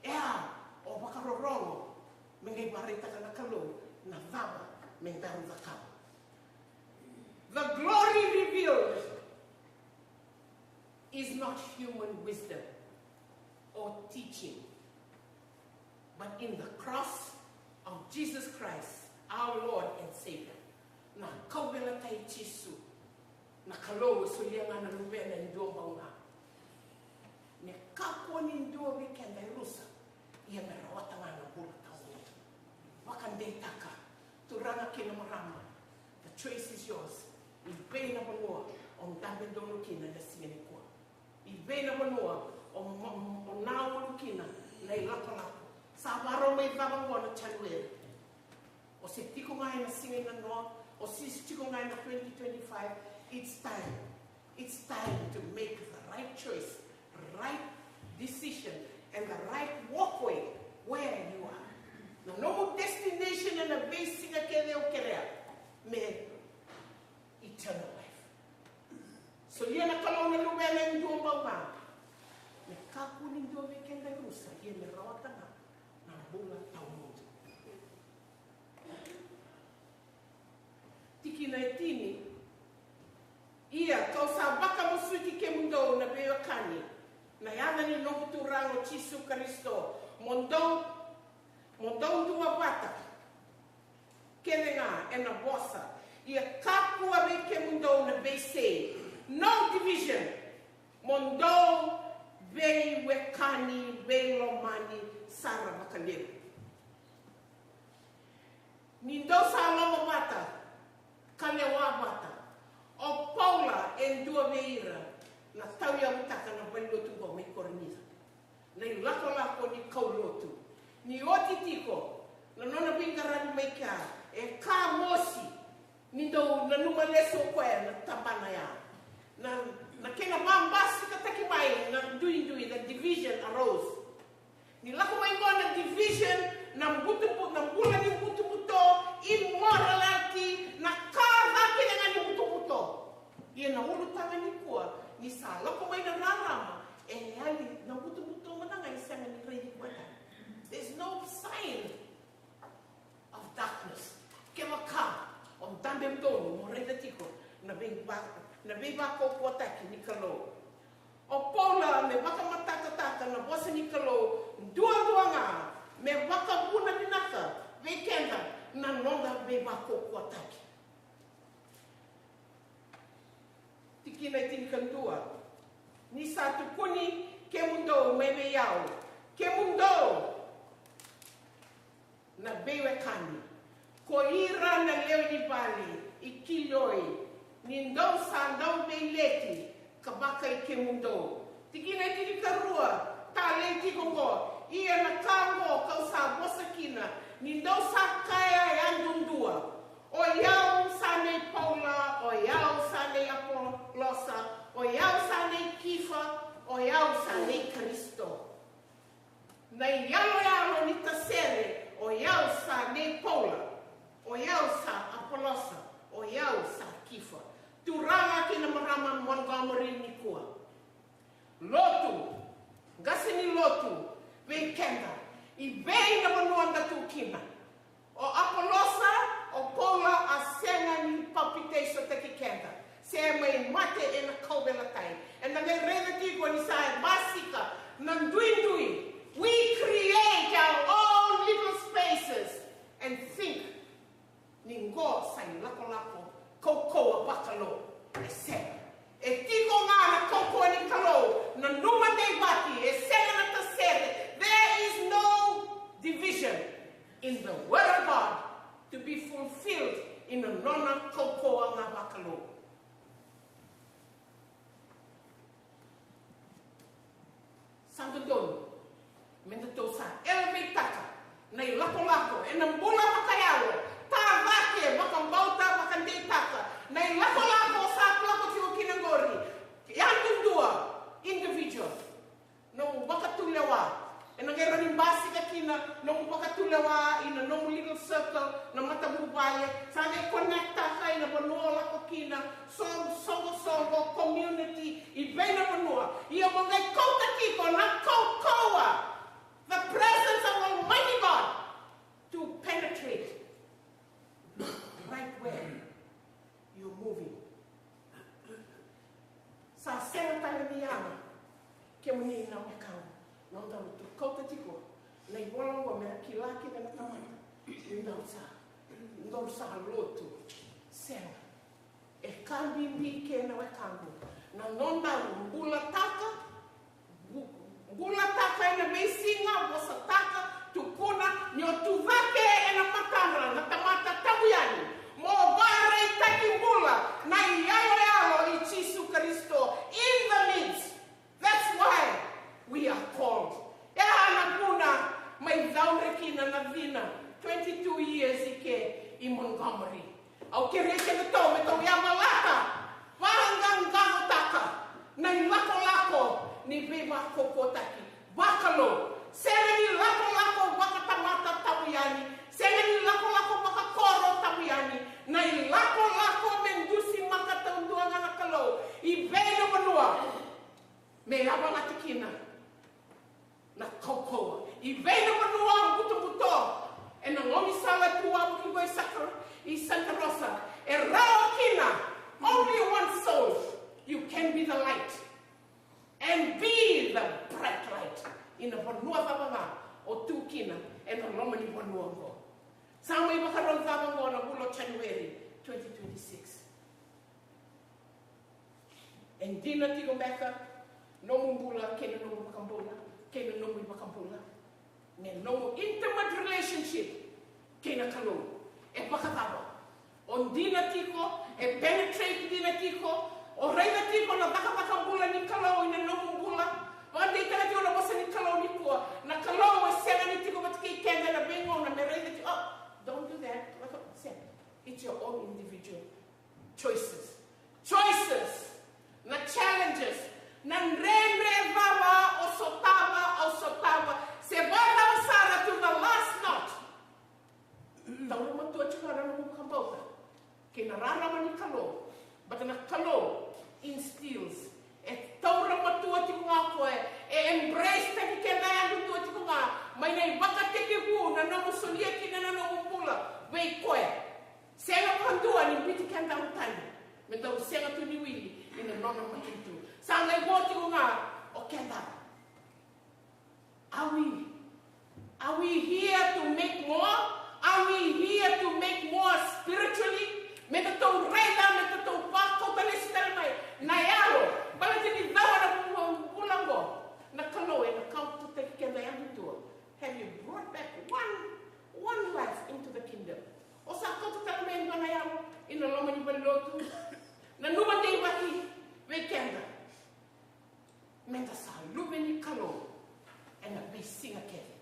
Ea, o vakarorogo me qai vakaraitaka na Kalou na cava me daru cakava. The glory revealed is not human wisdom or teaching, but in the cross of Jesus Christ, our Lord and Savior. Na kauveilatai i Jisu, na Kalou e solia ga na Luvena e dua bau ga. Me kakua ni dua vei keda e rusa, ia me rawata ga na bula tawamudu. Vakadeitaka, turaga kei na marama, the choice is yours. I vei na vanua o dabe donu kina na siga nikua? I vei na vanua o, o, o na ulu kina na ilakolako? Sa varau mai cava oqo na January? O se tiko ga ena siga i nanoa, o se tiko ga ena twenty twenty-five. It's time. It's time to make the right choice, right decision, and the right walkway where you are. Na nomu destination ena veisiga kece o kerea me eternal life. Solia na Kalou na Luvena e dua bau ga. Me kakua ni dua vei keda e rusa, ia me rawata ga na bula tawamudu. Tikina e tini. Ia kau sa vakamasuti kemudou na veiwekani, na yaca ni noqu Turaga o Jisu Karisito, mo dou, mo dou duavata kece ga ena vosa. Ia kakua vei kemudou na veisei, no division. Mo dou veiwekani, veilomani sara vakalevu. Ni dou sa lomavata ka lewa vata. O Paula e dua vei ira na tauyavutaka na valenilotu oqo mai Korinica. Na ilakolako ni kaulotu, ni oti tiko na nona veiqaravi mai kea, e ka mosi ni dou nanuma lesu o koya na tabana ya. Na, na kena vabasikataki mai na duidui, the division arose. Ni lako mai qo na division, na butubu-, na bula ni butobuto, immorality, na ka ca kece ga ni butobuto. Ia na ulutaga nikua, ni sa lako mai na rarama, e yali na butobuto mada ga, e sega ni raici koya tale. There's no sign of darkness. Kevaka o dabe donu mo raica tiko na veiva-, na veivakaukauwataki ni Kalou. O Paula me vakamatatataka na vosa ni Kalou duadua ga, me vakavuna vinaka vei keda na noda veivakaukauwataki. Tikina e tinikadua. Ni sa tukuni kemudou mai vei au, kemudou na veiwekani, ko ira na lewe ni vale i Kilioi, ni dou sa dau veileti ka vakai kemudou. Tikina e tinikarua, talei tiko oqo. Ia na ka oqo kau sa vosa kina, ni dou sa kaya yadudua, o yau sa nei Paula, o yau sa nei Apolosa, o yau sa nei Kifa, o yau sa nei Karisito. Na iyaloyalo ni tasere, o yau sa nei Paula, o yau sa Apolosa, o yau sa Kifa. Turaga kei na marama Montgomery nikua. Lotu, qase ni lotu, vei keda, i vei na vanua da tu kina. O Apolosa, o Paula a sega ni papitaisotaki keda, se mai mate ena kauveilatai. Eda qai raica tiko ni sa basika na duidui. We create our own little spaces and think ni qo sa ilakolako kaukauwa vakalou. E sega. E tiko ga na kaukauwa ni Kalou, nanuma deivaki dodonu me datou sa elevataka na ilakolako ena bula vakayalo, tavake, vakabauta, vakadeitaka na ilakolako sa lako tiko kina qori. Yadudua, individual. Nomu vakatulewa. Ena qai rawa ni basika kina nomu vakatulewa ina nomu little circle, na matavuvale. Sa qai connectaka ina vanua o lako kina, so, soqosoqo, community, i vei na vanua. Ia mo qai kauta tiko na kaukauwa, the presence of Almighty God to penetrate right where you're moving. Sa sega tale ni yaga. Kemuni na wekaqu, nodaru tu kauta tiko na ivola oqo me ra kila kece na tamata ni dau sa, daru sa lotu. Sega. E ka bibi ke na wekaqu, na nodaru bulataka, bu-, bulataka ena veisiga, vosataka, tukuna ni o tu cake ena matadra na tamata tabu yani. Mo vakaraitaki bula na iyaloyalo i Jisu Karisito in the midst. That's why we are called. E a na vuna mai caudre kina na cina twenty-two years i ke i Montgomery. Au kerei kedatou me tou yavalata, vaqaqacotaka na ilakolako ni veivakaukauwataki vakalou. Sega ni lakolako vakatamata tabu yani, sega ni lakolako vakakoro tabu yani, na ilakolako me dusimaka taudua ga na Kalou i vei na vanua me yavalati kina na kaukauwa. I vei na vanua butobuto ena gaunisala tu wavoki qo i Santa, i Santa Rosa, e rawa kina only one soul. You can be the light and be the bright light. Ina vanua cava ga o tu kina ena loma ni vanua oqo. Sa mai vakarau cava oqo na vula o January twenty twenty-six. E dina tiko beka nomu bula kei na nomu vakabula, kei na nomu ivakabula, me nomu intimate relationship kei na Kalou e vakacava? O dina tiko, e penetrate dina tiko, o raica tiko na cakacaka bula ni Kalou ina nomu bula? Vakadeitaka tiko na vosa ni Kalou nikua. Na Kalou e sega ni tiko vata kei keda ena veigauna me raica tiko, oh, don't do that. Sega. It's your own individual choices. Choices. Na challenges. Na dredre cava o sotava, au sotava, se vakacava sara to the last knot. Taura matua tiko ga na nomu vakabauta kei na rarama ni Kalou. But na Kalou instills. E taura matua tiko ga o koya, e embrace taki keda yadudua tiko ga mai na ivakatekivu na nomu solia kina na nomu bula vei koya. Sega vakadua ni biuti kedaru tani me daru sega tu ni wili ina nona matanitu. Sa qai vo tiko ga o kedaru. Are we, are we here to make more? Are we here to make more spiritually? Me datou raica, me datou vakauta lesu tale mai na yalo, baleta ni cava na vu-, vula oqo, na Kalou ena kautaki keda yadudua. Have you brought back one, one life into the kingdom? O sa kauta tale mai e dua na yalo ina loma ni valenilotu? Nanuma deivaki vei keda. Meda sa luve ni Kalou ena veisiga kece.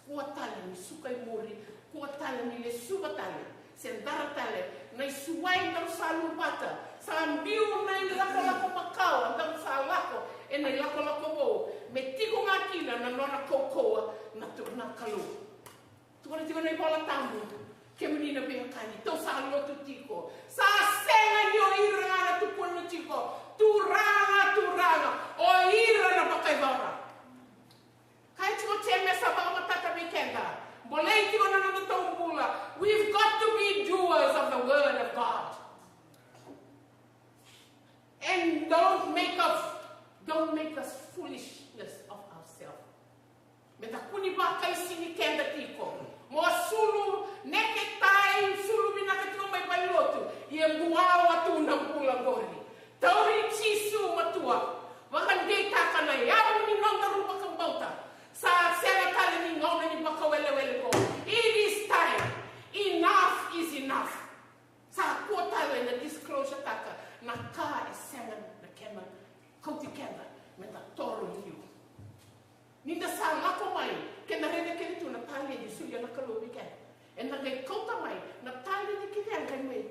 Kua tale ni suka i muri, kua tale ni lesuva tale, se dara tale. Na isuwai daru sa luvata, sa biu na ilakolako makawa, daru sa lako ena ilakolako vou. Me tiko ga kina na nona kaukauwa na tu-, na Kalou. Tukuna tiko na iVola Tabu, kemuni na veiwekani, tou sa lotu tiko. Sa sega ni o ira ga na tukuna tiko, Turaga, Turaga, o ira na vakayacora. Kaya tiko o Jemesa vakamatata vei keda, bolei tiko na nodatou bula. We've got to be doers of the word of God. And don't make us, don't make us foolishness of ourselves. Meda kua ni vakaisini keda tiko. Mo sulu neketai, sulu vinaka tiko mai valenilotu. Ia buawa tu na bula qori. Tauri Jisu matua. Vakadeitaka na yavu ni nodaru vakabauta. Sa sega tale ni gauna ni vakawelewele qo. It is time. Enough is enough. Sa kua tale na disclosure taka na ka e sega na kena kauti keda meda toro liu. Ni da sa lako mai, ke da raica kece tu na taledi solia na Kalou vei keda, eda qai kauta mai na taledi kece, e qai mai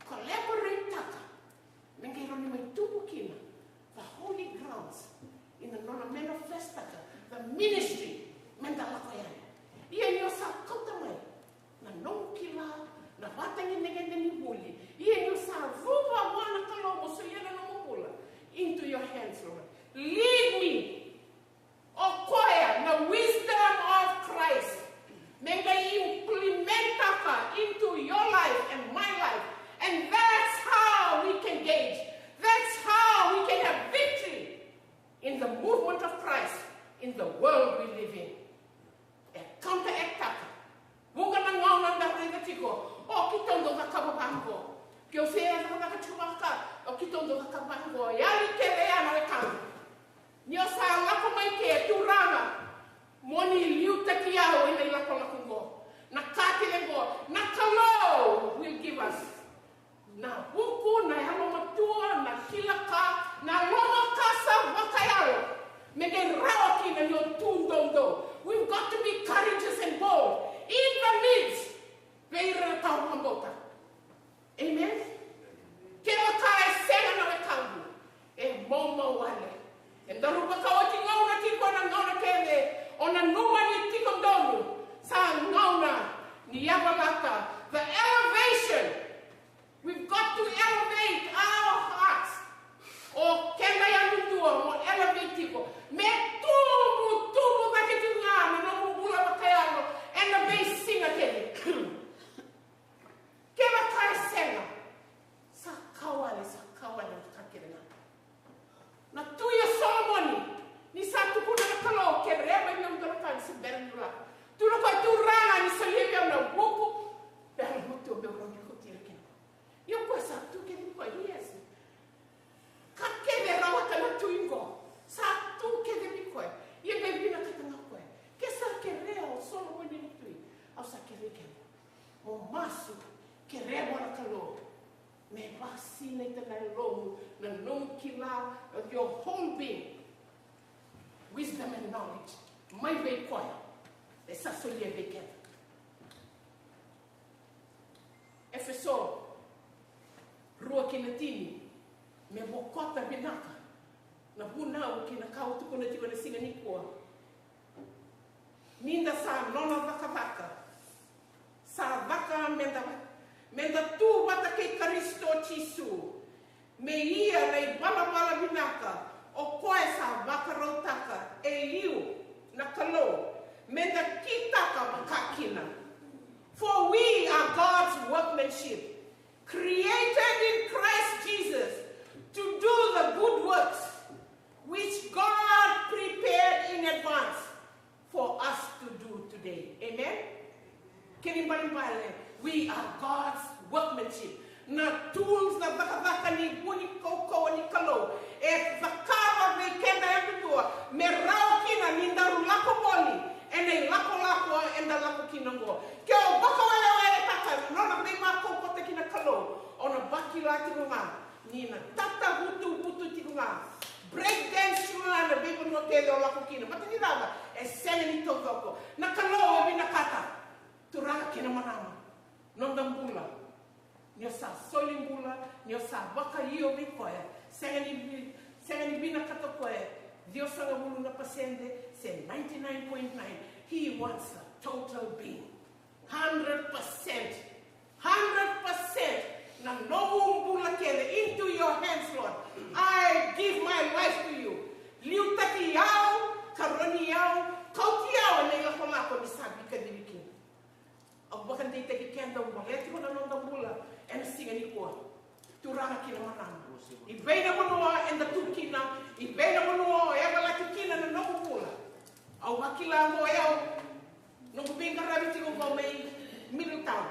collaborate-taka me qai rawa ni mai tubu kina the holy grounds, ina nona manifest-taka the ministry me da lako yani. Ia ni o sa kauta mai na nomu kila, na vatagedegede ni vuli, ia ni o sa cuva vua na Kalou mo solia na nomu bula, into your hands, Lord. Lead me. O koya na wisdom of Christ me qai implement-taka into your life and my life. And that's how we can gauge. That's how we can have victory in the movement of Christ in the world we live in. E counteract-taka. Vuqa na gauna da raica tiko, o keitou dau cakava vaqo. Ke o se cakacaka tiko vaka, o keitou dau cakava vaqo. Yali kece ya na wekaqu. Ni o sa lako mai ke, Turaga, mo ni liutaki au ena ilakolako qo. Na ka kece qo, na Kalou will give us na vuku, na yalomatua, na kila ka, na loma ka sa vakayalo me qai rawa kina ni o tu doudou. We've got to be courageous and bold in the midst. Vei ira na tawa vakabauta. Amen. Kevaka e sega na wekaqu, e maumau wale. E daru vakaoti gauna tiko na gauna kece, o nanuma ni tiko donu sa gauna ni yavalata. The elevation. We've got to elevate our hearts. O keda yadudua mo elevate tiko. Me tubu, tubu cake tiko ga na nomu bula vakayalo ena veisiga kece. Kevaka e sega, sa ka wale, sa ka wale na ka kece ga. Na tui o Solomoni, ni sa tukuna na Kalou, kerea mai vei au na dua na ka ni se bera niu lako. Tukuna o koya, Turaga, ni solia vei au na vuku, bera mo tu, meu rawa ni kauti ira kina. Ia o koya sa tu kece vei koya, yes. Ka kece e rawata na tui qo, sa tu kece vei koya. Ia qai vinakata ga o koya, ke sa kerea o Solomoni na tui, au sa kerei kemuni mo masu, kerea vua na Kalou me vakasinaita na yalomu, na nomu kila, your whole being, wisdom and knowledge mai vei koya e sa solia vei keda. Efeso rua kei na tini, me vokota vinaka na vunau kei na ka au tukuna tiko na siga nikua. Ni da sa nona cakacaka, sa caka me da, me da tu vata kei Karisito Jisu, me ia na ivalavala vinaka o koya sa vakarautaka e liu na Kalou me da kitaka vakakina. For we are God's workmanship, created in Christ Jesus to do the good works which God prepared in advance for us to do today. Amen? Kena ibalebale, we are God's workmanship. Na tools, na cakacaka ni vu ni kaukauwa ni Kalou e cakava vei keda yadudua me rawa kina ni daru lako voli ena ilakolako eda lako kina oqo. Ke o vakaweleweletaka na nona veivakaukauwataki na Kalou, o na vakila tiko ga ni na tatavutuvutu tiko ga, break dance tiko ga na veivanua kece o lako kina. Baleta ni cava? E sega ni taucoko. Na Kalou e vinakata, Turaga kei na marama, noda bula, ni o sa soli bula, ni o sa vakaio vei koya, sega ni vi-, sega ni vinakata o koya e ciwasagavulu na pasede se ninety-nine point nine. He wants a total being. Hundred percent. Hundred percent na nomu bula kece into your hands, Lord. I give my life to you. Liutaki au, karoni au, kauti au ena ilakolako ni sa veikacivi kina. Au vakadeitaki keda, au vakayacora tiko na noda bula ena siga nikua. Turaga kei na marama, i vei na vanua eda tu kina, i vei na vanua o yavalati kina na nomu bula, au vakila oqo o yau, noqu veiqaravi tiko oqo mai Middletown.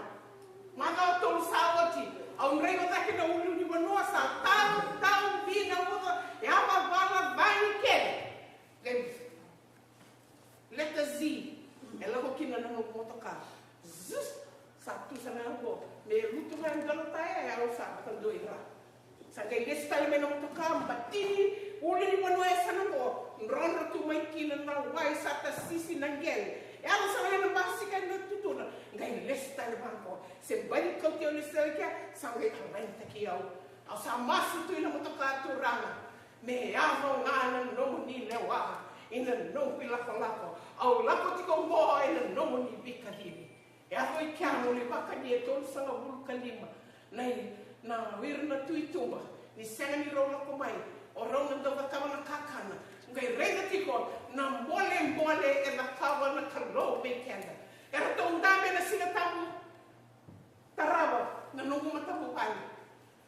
Macawa tolu sa oti, au draiva cake na ulunivanua, sa tau, tau, dina, uca, yavavala, vani kece. Qai letter Z e lako kina na noqu motoka. Zus, sa tu sara ga oqo, me lutu ga e dua na taya, au sa vakadua i ra. Sa qai lesu tale mai na motoka, batini, Ulunivanua e sa na qo, drodro tu mai kina na wai, sa tasisi na qele. E yaco sara ga na basika ena tutuna, qai lesu tale vaqo. Se baci kauti au lesu tale kea, sa qai alainitaki au. Au sa masu tu ena motoka, Turaga, me yaco ga na nomuni lewa ina noqu ilakolako. Au lako tiko qo ena nomuni veikacivi. E yaco i kea na ulivakani e tolusagavulu ka lima na i, na o ira na tu i tuba, ni sega ni rau lako mai, o rau na dau cakava na kakana. Qai raica tiko na bolebole e cakava na Kalou vei keda. Eratou dabe na Siga Tabu tarava na noqu matavuvale.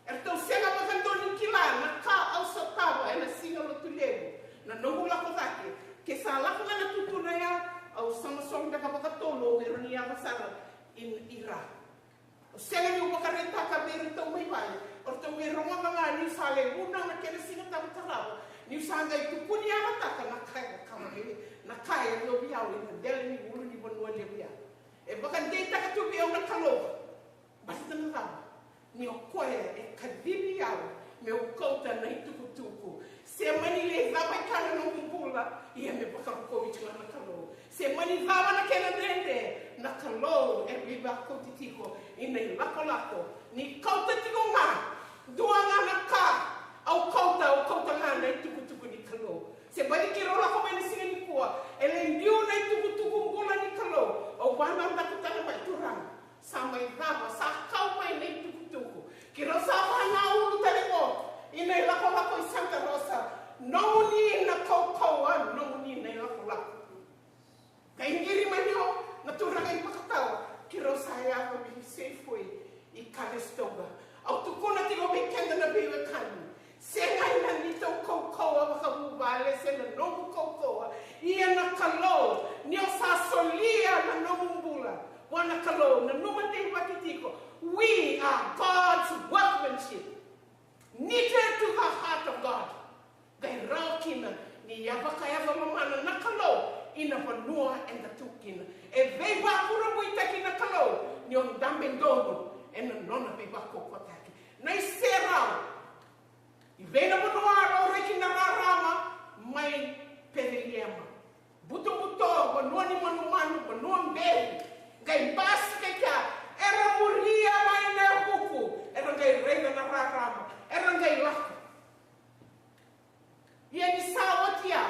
Eratou sega vakadua ni kila na ka au sotava ena Siga Lotulevu, na noqu lako cake. Ke sa lako ga na tutuna ya, au sa masola beka vakatolu, au vei rawa ni yaco sara i, i ra. Au sega niu vakaraitaka vei iratou mai vale, o ratou vei rogoca ga niu sa levu na, na kena Siga Tabu tarava, niu sa qai tukuni yagataka na ka e cakava vei, na ka e yacovi au ena dela ni ulunivanua levu ya. E vakadeitaka tu vei au na Kalou. Baleta na cava? Ni o koya e kacivi au meu kauta na itukutuku. Se mani lai cava e ka na noqu bula, ia me vakarokovi tiko ga na Kalou. Se mani cava na kena dredre, na Kalou e veivakauti tiko ina ilakolako. Ni kauta tiko ga dua ga na ka, au kauta, au kauta ga na itukutuku ni Kalou. Se baci keirau lako mai na siga nikua, e lai biu na itukutuku bula ni Kalou. Au vakadavaki tale mai, Turaga, sa mai cava, sa kau mai na itukutuku. Keirau sa vakaulu tale qo ina ilakolako i Santa Rosa. Nomuni na kaukauwa, nomuni na ilakolako. Qai qiri mai ni o na turaga ivakatawa, keirau sa yaco mai Safeway i Conestoga. Au tukuna tiko vei keda na veiwekani, sega ena neitou kaukauwa vakavuvale se na nomu kaukauwa, ia na Kalou, ni o sa solia na nomu bula vua na Kalou, nanuma deivaki tiko. We are God's workmanship, knitted to the heart of God. Qai rawa kina ni a vakayaco lomana na Kalou ina vanua eda tu kina. E veivakurabuitaki na Kalou ni o dabe donu ena nona veivakaukauwataki. Na iserau, i vei na vanua a laurai kina rarama mai Peceliema. Butobuto, vanua ni manumanu, vanua beri. Qai basika i kea, era muria mai na vuku, era qai raica na rarama, era qai lako. Ia ni sa oti ya,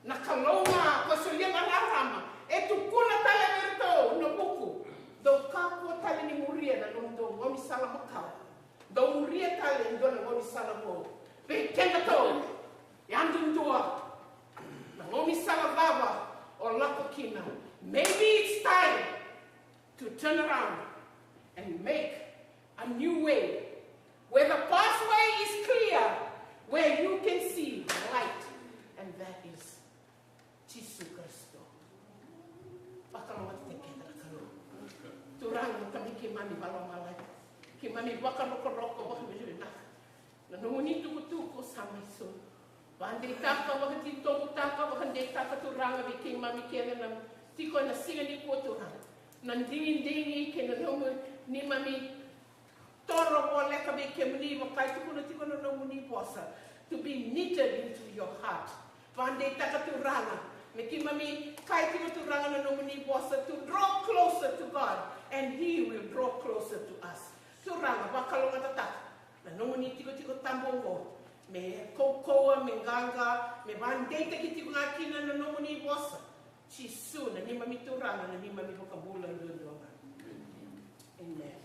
na Kalou ga ko solia na rarama, e tukuna tale vei iratou na vuku, dou kakua tale ni muria na nomudou gaunisala makawa. Dou muria tale e dua na gaunisala vou. Vei kedatou yadudua, na gaunisala cava o lako kina? Maybe it's time to turn around and make a new way where the pathway is clear, where you can see light, and that is Jisu Karisito. Vakalougatataki keda na Kalou. Turaga, na Tamai keimami vakalomalagi, keimami vakarokoroko vakavinavinaka. Na nomuni tukutuku sa mai soli. Vakadeitaka, vakatitobutaka, vakadeitaka Turaga vei keimami kece na tiko ena siga nikua Turaga. Na digidigi kei na nomu neimami toro voleka vei kemuni, vaka e tukuna tiko na nomuni vosa, to be knitted into your heart. Vakadeitaka Turaga me keimami kaya tiko Turaga na nomuni vosa, to draw closer to God and He will draw closer to us. Turaga, vakalougatataka na nomuni tikotiko tabu oqo, me kaukauwa, me qaqa, me vakadeitaki tiko ga kina na nomuni vosa. Jisu, na neimami Turaga, na neimami iVakabula duadua ga. Amen.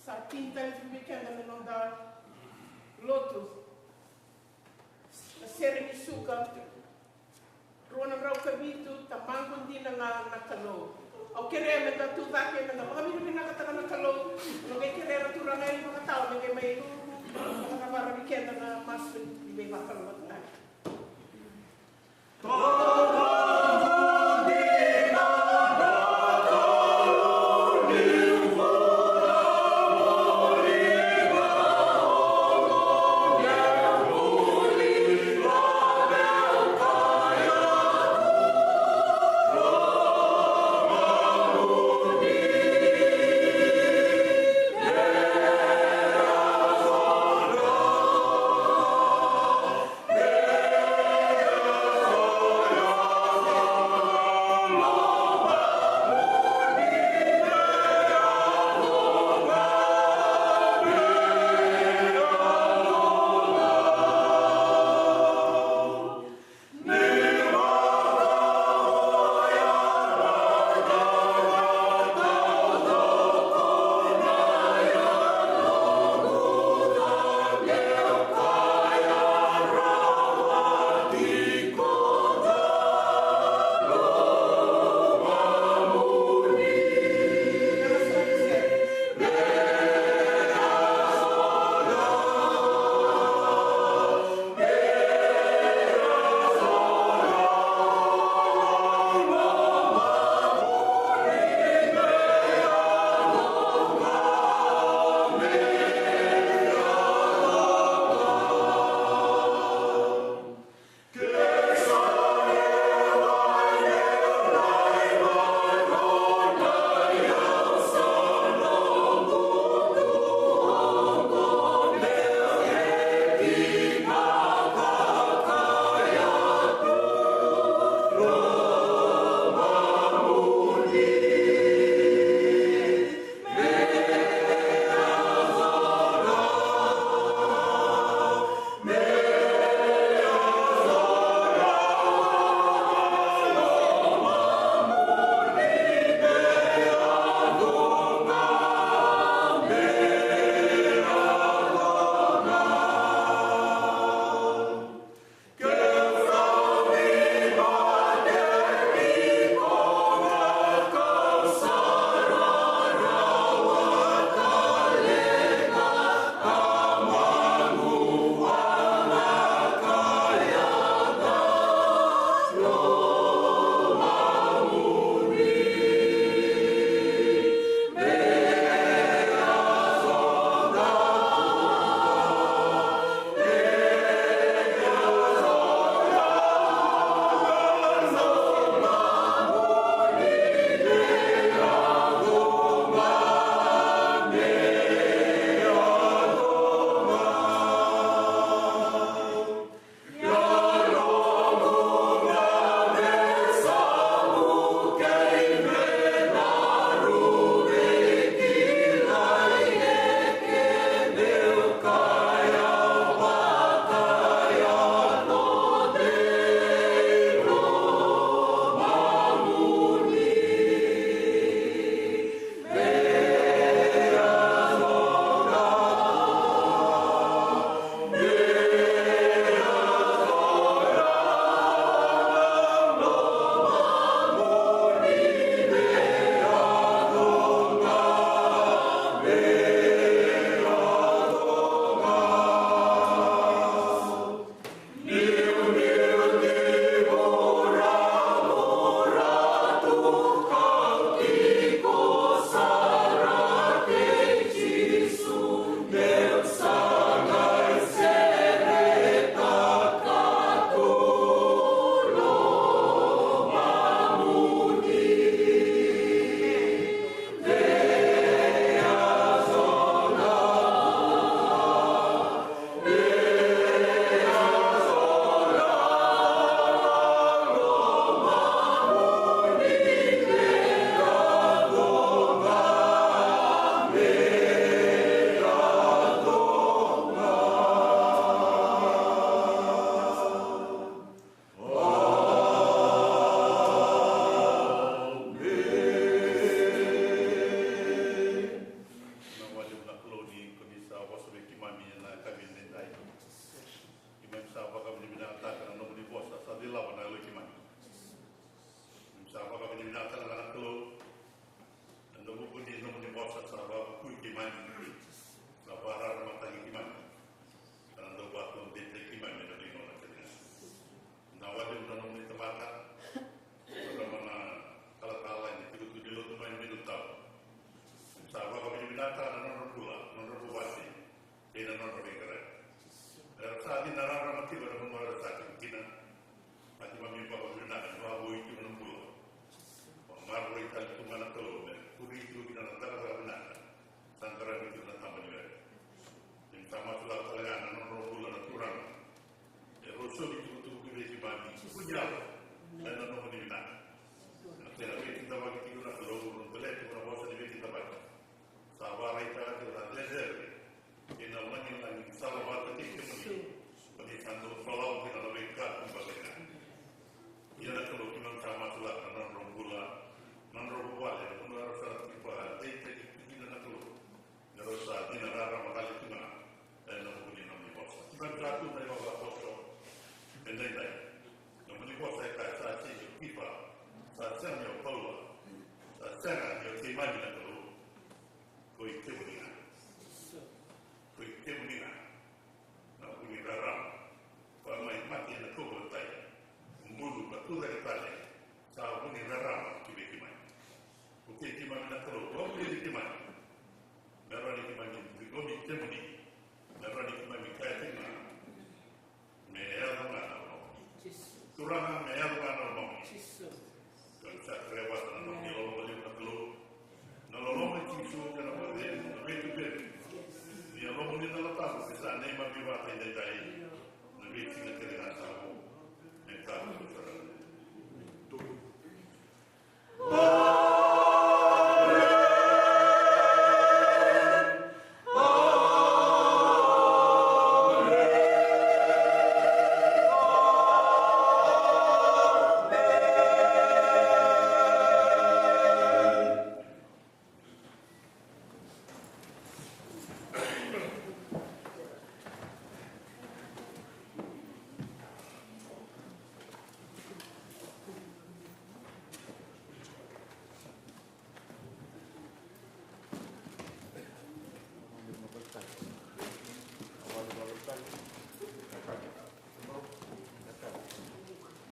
Sa tini tale tiko vei keda na noda lotu. Na sere ni suka rua na drau ka vitu, Tamaqu dina ga na Kalou. Au kerea meda tucake, meda vakavinavinakataka na Kalou. Au qai kerea na turaga e vakatawa me qai mai vakacavara vei keda na masu ni veivakalougatataki.